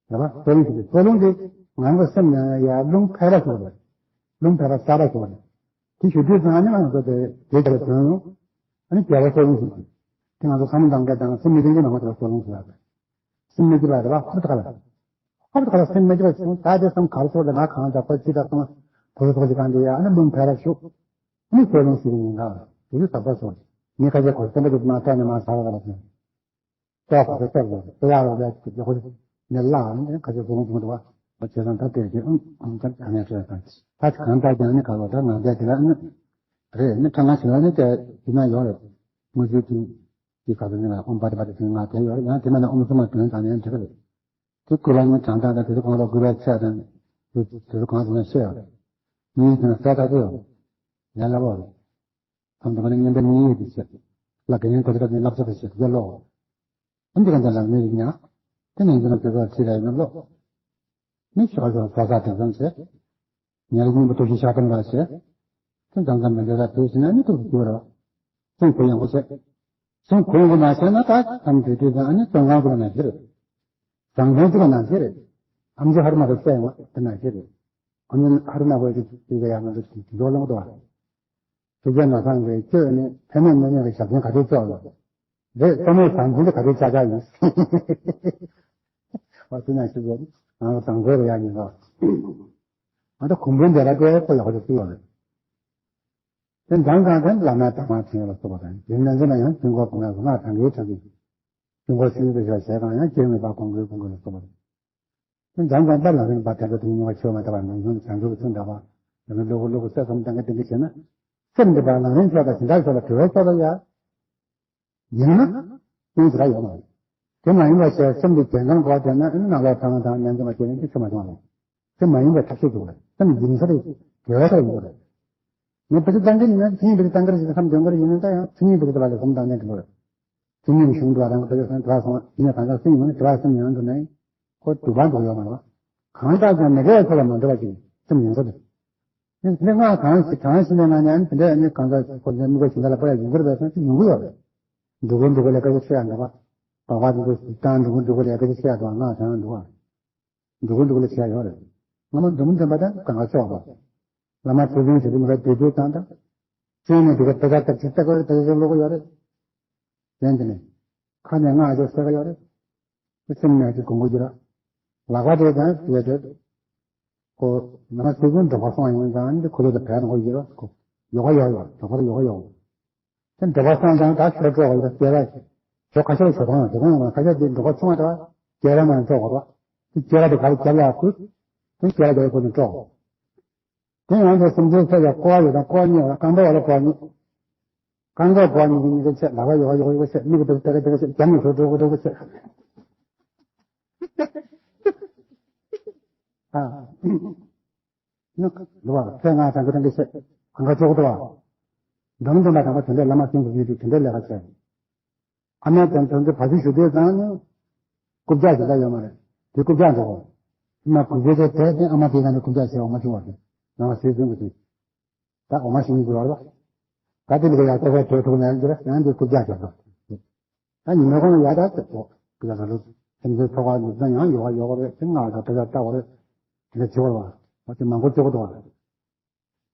གི། རེད་པ། སྲོག་རླུང་ཞིག་སྲོག་རླུང་དེ་ང་ཚོ་སེམས་ནང་ཡང་རླུང་འཕར་བ་ཞིག་རེད། རླུང་འཕར་བ་གསར་པ་ཞིག་རེད། དེ་ཞུ་དུས་ཙང་ཨ་ནི་ང་ཚོ་དེ་དེ་ལྟར་དོན་ཡོང་། ཨ་ནི་རྒྱལ་བ་སྲོག་རླུང་ཞིག་རེད། དེ་ང་ཚོ་བསམ་བློ་གཏོང་མཁན་དང་སེམས་མི་བདེ་མཁན་ནང་ང་ཚོ་སྲོག་རླུང་ཞིག་རེད། སེམས་མི་སྐྱིད་པ་རེད་པ། ཧོབ་ཏེ་ཁ་ལ། ཧོབ་ཏེ་ཁ་ལ་སེམས་མི་སྐྱིད་པ་བྱུང་། ད་དེ་སེམས་ག་རེ་སོང་ལ་ང་གང་ལྟར་ཁོ་ཅི་ལྟར་སོང་། བུ་ཚོ་ཅི་གང་དེ་ཡ་ཨ་ནི་རླུང་འཕར་བ་ཞིག་ཨ་ནི་སྲོག་རླུང་ཞིག་ཡིན་ད། དེ་ཚོ་དག་པ་སོང་། ངས་ཁ་ཤས་གོ་སེམས་པ་དེ་མ་ཐག་ནས་མ་ཟ་བ་ལ་སོང་། ལྟོགས་པ་ལྟོགས་པ་ལྟོགས་ཡག་རོགས་ལ་ཅིག་ཡག་པོ་ནས་བརླག་ནས་ཁ་ཤས་སྲོག་རླུང་བྱུང་འདུག་བ། བྱས་ཙང་ད་དེ་དེ་ཨང་ཨང་ད་ག་ནས་བྱས་ཙང་ད་གང་ལྟར་ཀྱང་ནི་ག་ལོ་ད་ང་བསྡད་དེ་ལ་ནི་རེད་ནི་ཁྲ་ང་ཞིག་ལ་ནི་དེ་དེ་ན་ཡོད་རེད། དངུལ་ཆུ་དེ་དེ་ག་ཚོད་ནི་ལ་ཨོམ་པ་དེ་པ་དེ་ཚོ་ང་དེ་ཡོད་རེད། ཡང་དེ་མ་ནི་ཨོམ་སུ་མ་དོན་དང་ནས་དེ་ག་རེད། དེ་དགོས་པ་ནི་དྲང་དྲང་དང་དེ་ཚོ་གང་ལ་དགོས་པའི་ཚད་དང་དེ་ཚོ་གང་ཚོད་ན་ཤེས་ཡོད་རེད། ངས་དེ་ན་གསལ་ཐག་ཆོད་ཡོད་རེད། ཡང་ལ་བ་རེད། ཁམས་དང་པོ་ནི་མངོན་པའི་དམིགས་ཡུལ་དེ་བྱེད། ལ་དགེ་བསྙེན་གོ་ཆ་ནི་བསླབ་བྱ་དེ་བྱེད་དེ་ཀློག་ཨ་འདི་ག་འདི་ལ་མི་རིགས་ཉག་དེ་ནས་འདི་ན་དེ་ཚོ་ཁྲིད་ར་ཡིན་ན་ཀློག་མི་ཤོག་ཤོག་ས་ས་དེ་ཚོ་བྱེད། ཉལ་སྙིང་པོ་ཐུགས་ཤིང་ཤ་སྟོང་ར་བྱེད། དེ་འཛམ་འཛམ་མི་འདོད་ལ་དུས་ཕྱིན་ན་ནི་ཐུགས་སུ་འགྱུར་རོ། སེམས་གུ་ཡངས་པོ་བྱེད། སེམས་གུ་ཡངས་པོ་མ་བྱས་ན་ད་ཐམས་ཅད་དུས་ཙམ་ཨ་ནི་བཙོན་ཁང་ཚུགས་ན་ཞིག་རེད། བཟང་ལྡན་ཚུགས་ན་ཞིག་རེད། ཨམ་ཆི་ཧར་མ་རེད་བཤད་ཡོང་དེ་ན་ཞིག་རེད། ཨམ་ཆི་ཧར་མ་བོད་ཀྱི་དུས་ཀ་ཡང་ང་ཚོ་འགྲོ་ལོང་དུ་བ། ཆོས་རྒྱལ་མ་ཚང་གི་ཆོས་ནི་ཕན་མེད་མི་གནས་པའི་ཞབས་འདྲེན་ག་དུས་ཚོགས་ལ། རེད། ལྟོ་མེད་བཟང་འཛིན་དེ་ག་དུས་ཆགས་ཆགས་ཡིན། བ་དེ་ན་ཞིག་རེད། ང་ཚོ་དང་པོའི་རེ་ཡག་ཡིན་རོགས། ང་ཚོ་གོང་བུ་འདི་ལ་དཔེ་ཁོ་ཡག་པོ་ཞིག་བརྩིས་ཡོད་རེད། དེ་འདང་གང་དེ་བླ་མའི་བདག་དབང་ཐོན་ཡོད་ལ་སོགས་པ་དང་རྒྱུན་ལྡན་ཚོ་ན་ཡང་དུས་འཁོར་གོང་ལ་སྔགས་དང་གིས་དྲངས་ཏེ། དུས་འཁོར་སྲིད་པའི་ཞལ་གང་ཡང་སྐྱེ་མེད་པ་གོང་བུའི་གོང་བུ་ལ་སོགས་པ་དང་། དེ་འདང་གང་ལྟར་ལ་རིང་བ་དེ་ཚོ་དུས་མྱོང་བ་ཆོས་མ་དག་པ་ནང་བྱུང་བྱང་ཆུབ་ཀྱི་ཚུལ་འདྲ་བ། དེ་ནི་གློ་བུར་གློ་བུར་སད་སོང་གཏན་ག་གཏན་ག་བྱས་ན། སེམས་འདི་པ་ལམ་རིམ་ཆོས་དང་སྦྱིན་བདག་ཆོས་ལ་དྲི་བའི་ཆོས་ལ་ཡ། ཡིན་ན། ཀུན་གཞི་ར་ཡོད་མ་རེད། དེ་མ་ཡིན་པ་ཞེས་སེམས་ཀྱི་རྒྱལ་ཁམས་འགོག་བྱས་ན་ནང་ལོག་ཐང་དང་ཉན་ཐོས་མ་སྐྱེས་ནས་ཅི་ཆོས་མ་བྱུང་བ་རེད། དེ་མ་ཡིན་པའི་ཐབས་ཤེས་འདུག་རེད། སེམས་ཡིན་ས་རེད། དགེ་བའི་ཐབས་ཡིན་པ་རེད། ངས་བེད་སྤྱོད་བཏང་གི་ཡིན་ན་ཚིག་ངན་བེད་སྤྱོད་བཏང་གི་རེད་ཟེར་བསམ་དོན་ག་རེ་ཡིན་ན་ད་ཡང་ཚིག་ངན་བེད་སྤྱོད་བཏང་གི་སེམས་དང་ནས་འགྲོ་རེད། ཚིག་ངན་གཞུང་འགྲོ་བ་རང་གི་བེད་སྤྱོད་སེམས་དྲི་བ་སོང་བ་ཡིན་ན་གང་ལྟར་སེམས་ཡོང་ནས་དྲི་བ་སེམས་ཡོང་དུ་ནས་ཁོ་སྡུག་པ་འགྲོ་ཡོད་མ་རེད། གང་ལྟར་ཀྱང་མི་དགེ་བའི་ཆོས་ལ་མ་འགྲོ་བ་ཞིག་སེམས་ཡོང་ས་རེད། དེ་འདྲ་སྔགས་གང་ཞིག་གང་ཞིག་ནས་ང་ནས་དེ་འདྲ་ནི་གང་ཟག་ཁོ་ནས་དམིགས་པ་ཞིག་འདི་ལ་པར་ཡོང་གི་རེད་པས་སོང་ཅི་ཡོང་གི་ཡོད་རེད། འགྲོ་ཀུན་འགྲོ་ཀུན་ལས་སྐད་ཆ་ཤོད་ཡ་འདྲ་པ། དོགས་པ་འདི་ཚོ་བཏང་འགྲོ་ཀུན་འགྲོ་ཀུན་ལས་སྐད་ཆ་ཤོད་ཡ་འདྲ་པ་སྔགས་གང་འདུག་བ། འགྲོ་ཀུན་འགྲོ་ཀུན་ལས་ཤོད་ཡ་ཡོད་རེད། སྔ་མ་འདུམ་འདུམ་པ་དང་གང་ག་ཤོག་པ། བླ་མ་ཚུལ་ཁྲིམས་ཞིག་འདུམ་པ་དེ་དུས་དང་དང་། ཅན་ནས་འདི་ག་ད་ལྟ་ལྟ་ཅི་ལྟ་གི་རེད་ད་ཅི་ལོག་གི་ཡོད་རེད། ཡན་དེ་ནས། ཁ་ནས་སྔགས་ཅིག་གསོལ་ག་ཡོད་རེད། དེ་སེམས་ནས་ཅིག་དགོངས་པ་བསྒྱུར། ལག་པ་དེ་དང་དེ་དེ། ཁོ་ང་ཚོ་ཀུན་འགྲོ་པ་སོང་ཡོང་ཙང་འདི་ཁོ་ཚོ་དང་བས་ན་ཁོ་ཡོད་ཁོ་ཡོ་ག་ཡོད་ཡོད་འགྲོ་པ་ཡོ་ག་ཡོད། དེ་འགྲོ་པ་སོང་ཙང་ད་ཤོར་འགྲོ་བ་ཡོད་སྐྱེ་བ། ཞོ་ཁ་ཤས་ཞོ་ཐོང་ཡོད་དེ་ཁོང་ཁ་ཤས་དེ་འགྲོ་པ་ཆུང་བ་དང་སྐྱེ་བ་མ་འགྲོ་བ་རོ། དེ་སྐྱེ་བ་དེ་ག་རེ་སྐྱེ་བ་ཡག་ཁུ། དེ་སྐྱེ་བ་དེ་ཁོ་ནས་འགྲོ། དེ་ཡང་དེ་སེམས་ཅན་ཚོ་ཡང་ཀོ་བ་ཡོད་དང་ཀོ་བ་རྙེད་པ་རྐང་པ་བ་ལ་ཀོ་བ་རྙེད། རྐང་པ་ཀོ་བ་རྙེད་ཀྱི་རྙེད་ཀྱི་ཆེ་ལག་པ་ཡོག་ཡོག་ཡོག་ཆེ་མིག་གི་དུག་ཏེ་གི་ཏེ་གི་ཆེ་རྒྱ་མི་ཚོ་འགྲོ་གི་འགྲོ་གི་ཆེ། ཨ། ནི་ལུ་བ་ཚེ་ང་དང་གི་དང་གི་ཆེ་གང་ག་ཆོག་གི་འདུག་བ། འདམ་འདམ་པ་དང་པ་དེ་འདྲའི་བླ་མ་སེམས་ཀྱི་ཡིད་དུ་དེ་འདྲའི་ལས་ཀ་བྱས། ཨ་མའི་དོན་དོན་དུ་བ་ཕྱི་ཞུ་དུས་ཙང་ནི། རྐུབ་བཀྱག་ཞིག་ལྟ་ཡོད་མ་རེད། དེ་རྐུབ་བཀྱག་འགྲོ་གོ། ཨ་མ་གུས་པའི་དེ་དེ་ཨ་མ་དེ་ག་ནས་རྐུབ་བཀྱག་བྱས་འོ་མ་བྱུང་བ་རེད། ང་ལ་ཟས་ཟིན་གི་དུས། ད་འོ་མ་ཞིག་འགྱུར་བ་རེད། ད་དེ་ལ་ཡ་ལྟ་བའི་དོད་ཐུག་ནས་འགྱུར་ཡང་དེ་རྐུབ་བཀྱག་ཞིག་འགྲོ། ད་ཉི་མའི་ཁོང་ལ་ཡ་ད་ཚེ་ཐོག་དེ་ལ་ད་ལོ་སེམས་ཅན་ཚོགས་པ་ལུགས་ཙང་ཡང་ཡོ་ག་ཡོ་ག་རེད་དེ་ང་ལ་ད་ལྟ་ལྟ་བ་རེད། དེ་ལ་བྱེད་བར་བ་དེ་མང་པོ་བྱེད་དགོས་འདུག་བ།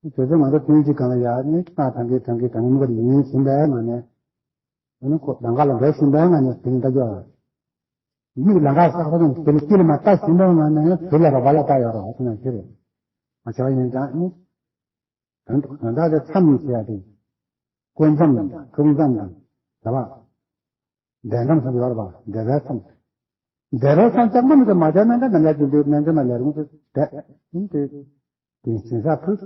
དེ་ཚོ་ང་ཚོ་ཐུན་གཅིག་གང་ལ་ཡ་ནི་ལྟ་ཐང་གི་ཐང་གི་ཐང་གི་མི་ག་ཡིན་ཟིན་པའི་ངང་ནས། ཨ་ནི་ཁོ་ལམ་ཁ་ལ་འགྲོ་ཟིན་པའི་ངང་ནས་དེ་ནི་ལྟ་རྒྱུ་ཨ། མིག་ལམ་ཁ་ས་ཁ་ནས་དེ་ནི་དཀྱིལ་ལ་མ་ལྟ་ཟིན་པའི་ངང་ནས་དུར་ལ་རོ་བ་ལ་ལྟ་ཡོད་རོགས་ཟེར་ན་ཞུ་རེད། མ་བྱ་བ་ཡིན་ཀྱང་ནི། དོན་དུ་དོན་དག་དེ་མཚམས་ནས་བྱེད་ཡ་དེ། སྐུ་མཚམས་དང་ཐུགས་མཚམས་དང་། བྱ་བ། འདས་མཚམས་སུ་ཡོད་རེད་པ། འདས་པའི་མཚམས། འདས་པའི་མཚམས་ལྕགས་མ་མི་ཚེ་མ་བྱས་ན་འདྲ་ནམ་ཡ་དུས་འདུག་ནན་ཚེ་མ་ལས་རུང་དུ་བསྡད་ཡིན་ཏེ། དེ་ཞིང་ས་ཕུལ།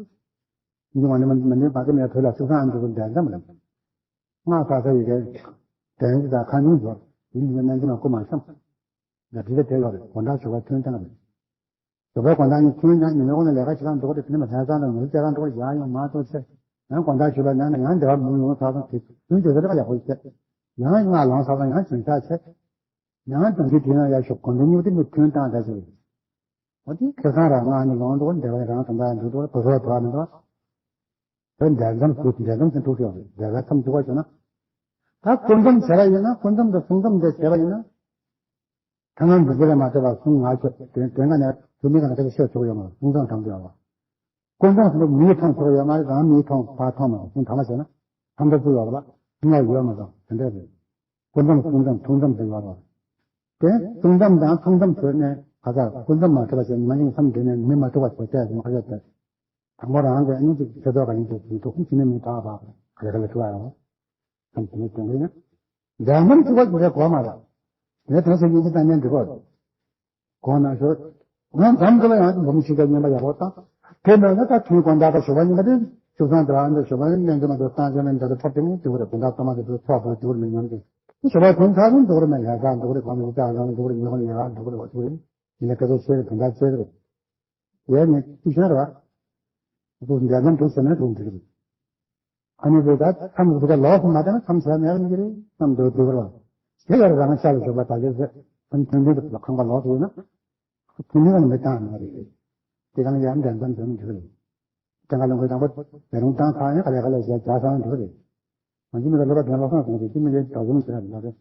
འདི་མ་ནི་མ་ནི་མ་གི་མེད་བོད་ལ་ཚུགས་ས་ཨ་འདུག་འདས་མཚམས་ལ། སྔགས་ས་ས་ཡི་གེ་དོན་གྱི་དང་ཁ་ཉུང་འཇོག་ཡིན་ནན་ཚེ་མ་སྐུ་མ་འཆམ། འདི་དེ་དེ་ལ་རེད་དགོང་དག་ཞོགས་པ་ཐོན་ཐང་རེད། ཞོགས་པའི་དགོང་དག་ནི་ཁྱོད་ཀྱང་ཉིན་མོའི་དགོང་ནས་ལས་ཀ་བྱེད་སྟངས་འགྲོ་གི་རེད། དེ་ནི་མ་ཐལ་ཚང་དང་ངོས་བཙལ་སྟངས་འགྲོ་གི་ཡང་ཡང་མ་གཏོགས་ཚེ། ཡང་དགོང་དག་ཞོགས་པའི་ནང་ནས་ཡང་འདི་བ་མུ་ལོང་ཚ་ཚང་དེ་དུས་འདི་ཚོ་ལས་ཀ་ཡག་པོ་བྱེད། ཡང་སྔ་ལོང་ཚ་ཚང་ཡང་ཞིང་ཆ་ཆེ། ཡང་དོན་གྱི་དུས་ན་ཡ་ཞོགས་དགོང་དྲོ་སྨྱུག་དེ་མི་ཐོན་སྟངས་འདྲ་ཞིག་རེད། འོ་དེ་ཁེ་བཟང་རང་ང་ནི་ལོང་འགྲོ་འདས་པའི་རང་དོན་དག་འདུག་འགྲོ་བུ་སོགས་དོགས་མི་འདུག་དེ་འབྲས་ལམ་དུ་འབྲས་ལམ་དུ་འགྲོ་ཤོག་འབྲས་ལམ་མཚམས་འཇོག་པ་བྱུང་ན། ད་ཀུན་རྫོབ་བྱས་པ་ཡིན་ན་ཀུན་རྫོབ་དང་མཚུངས་ལྡན་དེ་བྱས་པ་ཡིན་ན། ཁ་ནང་འདུ་འཛི་ལས་མ་གཏོགས་པ་གསུམ་ང་ཁྱོད་དོན་དོན་ག་ནས་བུད་མེད་ག་ནས་ཁ་ཤས་ཤོད་ཆོག་ཡོད་མ་རེད། མཚུངས་ལྡན་དྲང་པོ་ཡོད་པ། ཀུན་རྫོབ་སུ་མིའི་མཐོང་ཆོག་ཡོད་མ་རེད། རང་མིའི་མཐོང་ཕར་མཐོང་མ་རེད། གསུམ་དྲང་མ་བྱས་ན་ཐམས་ཅད་ཀུན་ཡོད་པ་ལ་མཐུན་ལ་ཡོད་མ་རེད། དེ་འདྲ་རེད། ཀུན་རྫོབ་མཚུངས་ལྡན་མཚུངས་ལྡན་དེ་ཡོད་རེད། དེ་མཚུངས་ལྡན་དང་མཚུངས་ལྡན་བྱས་ནས་ག་ཚ་ཀུན་རྫོབ་མ་གྲུབ་པ་བྱས་མ་ཡིན་བསམ་བསྡད་ནས་མི་མ་གྲུབ་པ་བྱས་ཏེ་མ་ག་ཚ་དེ། དང་པོ་རང་གི་ཨ་ནི་ཅིག་ཆེ་མཐོ་ག་ཡིན་ཅིག་ཅིག་ཏུ་ཅི་ནས་མི་དག་པ་ག་ལེ་ག་ལེ་ཐུ་བ་ཡང་བསམ་དེ་ནས་དེ་འདྲ་ཡིན་ན། འདྲ་མིན་ཐུ་བ་ཅི་རེད་གོ་མ་རེད། ངས་དེ་ཚོ་ཡིན་གྱི་ད་ནས་འགྲིག་གོ་གོ་ན་ཤོར། ང་འཛམ་གི་ལ་ཡང་འབུམ་ཤིང་རྟ་ཉན་པ་ཡག་པོ་དང་། དེ་མེད་ན་ད་ཐུན་དགོན་བདག་ག་ཞོགས་པ་ཉིན་པ་དེ་ཆུ་ཚང་དེ་རང་དེ་ཞོགས་པ་ཉིན་ནས་འདི་མ་དེ་བཏང་ཅན་ནས་འདི་ལ་ཐོབ་དེ་ངས་འགྲིག་གི་རེད། དགོན་བདག་ཚང་མ་དེ་དུ་ཚོགས་དེ་འགྲིག་གི་རེད། མི་ཉམས་ཀྱི་ཞོགས་པ་ཐུན་ཚང་རུང་འགྲིག་གི་རེད། མེད་ཡག་ག་འགྲིག་གི་རེད། གང་མི་ཡག་ག་འགྲིག་གི་རེད། ཡག་ག་འགྲིག་གི་རེད། འོ་འགྲིག་གི་རེད། ཡིན་ན་སྐད་ཆ་བཤད་རེད། དོན་དག་བཤད་རེད། ཡས་ནས་ཅི་བྱུང་ར། འདུག་འདྲ་མཉམ་འདུག་ཟེར་ན་འདུག་འདི་རེད། ཨ་ནི་འདུག་ད་མཚམས་འདུག་ད་ལོག་སོང་མ་བཏང་ན་མཚམས་བྱས་མེད་རེད་འདི་རེད། མཚམས་འདུག་འདུག་ར། དེ་ལ་རང་ཤ་ལ་ཞོགས་པ་ད་ལས་ཟེར། ཨ་ནི་དོན་ལྡན་དུ་ཁང་པ་ལོག་སོང་ན། དོན་ལྡན་ལ་མི་བཏང་མ་རེད། དེ་གང་ཡང་འདྲ་མཉམ་འདུག་འདི་རེད། དེ་གང་ལ་ངོས་དང་པོ་བེ་རུང་བཏང་ཁ་ཡང་ག་ལེ་ག་ལེ་བྱས་བྱ་སང་འདུག་རེད། ང་ཚོ་མི་ལ་སློབ་པ་དེ་ལ་སོང་སོང་རེད། དེ་མི་ལས་དག་སོང་ཟེར་ར་རེད།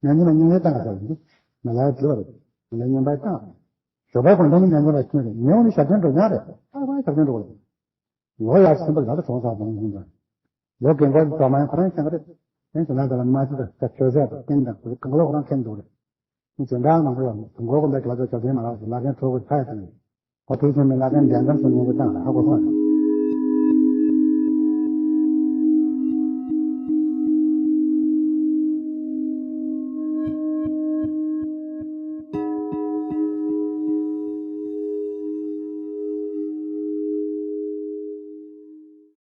ཉན་ཉན་ལ་ཉན་ལས་བཏང་ས་ཡིན། མི་ལ་དྲི་བ་རེད། མི་ལ་ཉན་པ་བཏང་། ཞོགས་པའི་དགོང་དྲོ་ནི་ཉན་ཉན་པ་ཁྱོད་རེད། ཉན་འོ་ནི་ཞབས་བརྟན་འགྲོ་ཉག་རེད། ཨ་ཕ་ཞབས་བརྟན་འགྲོ་རེད། ལོ་ཡར་ཕྱིན་པ་ལ་གྲོང་ས་དང་ཡིན་པ། ལོ་རྒན་པ་འགྲོ་མ་ཡང་ཁོ་རང་ཤེས་ཀྱི་རེད། དེང་དུ་ན་དེ་ལ་མ་ཅི་ད་ཆོས་ཟས་དང་རྟེན་དང་གང་ལོ་ཁོ་རང་མཁྱེན་འདུག་རེད། ནི་འཇོན་ཐང་མང་པོ་ཡོད། དུང་གོ་གོམ་པའི་གྲོགས་ཚོ་ཞབས་བརྟན་མ་ལགས་སུ་ལ་རྒན་ཁྲོ་གོ་ཚ་ཡ་དང་། ཁོ་ཐུགས་ཆེན་མི་ལ་རྒན་འདན་དམ་སུ་ཉུང་གི་བཏང་ལ་ཧ་གོ་སོང་།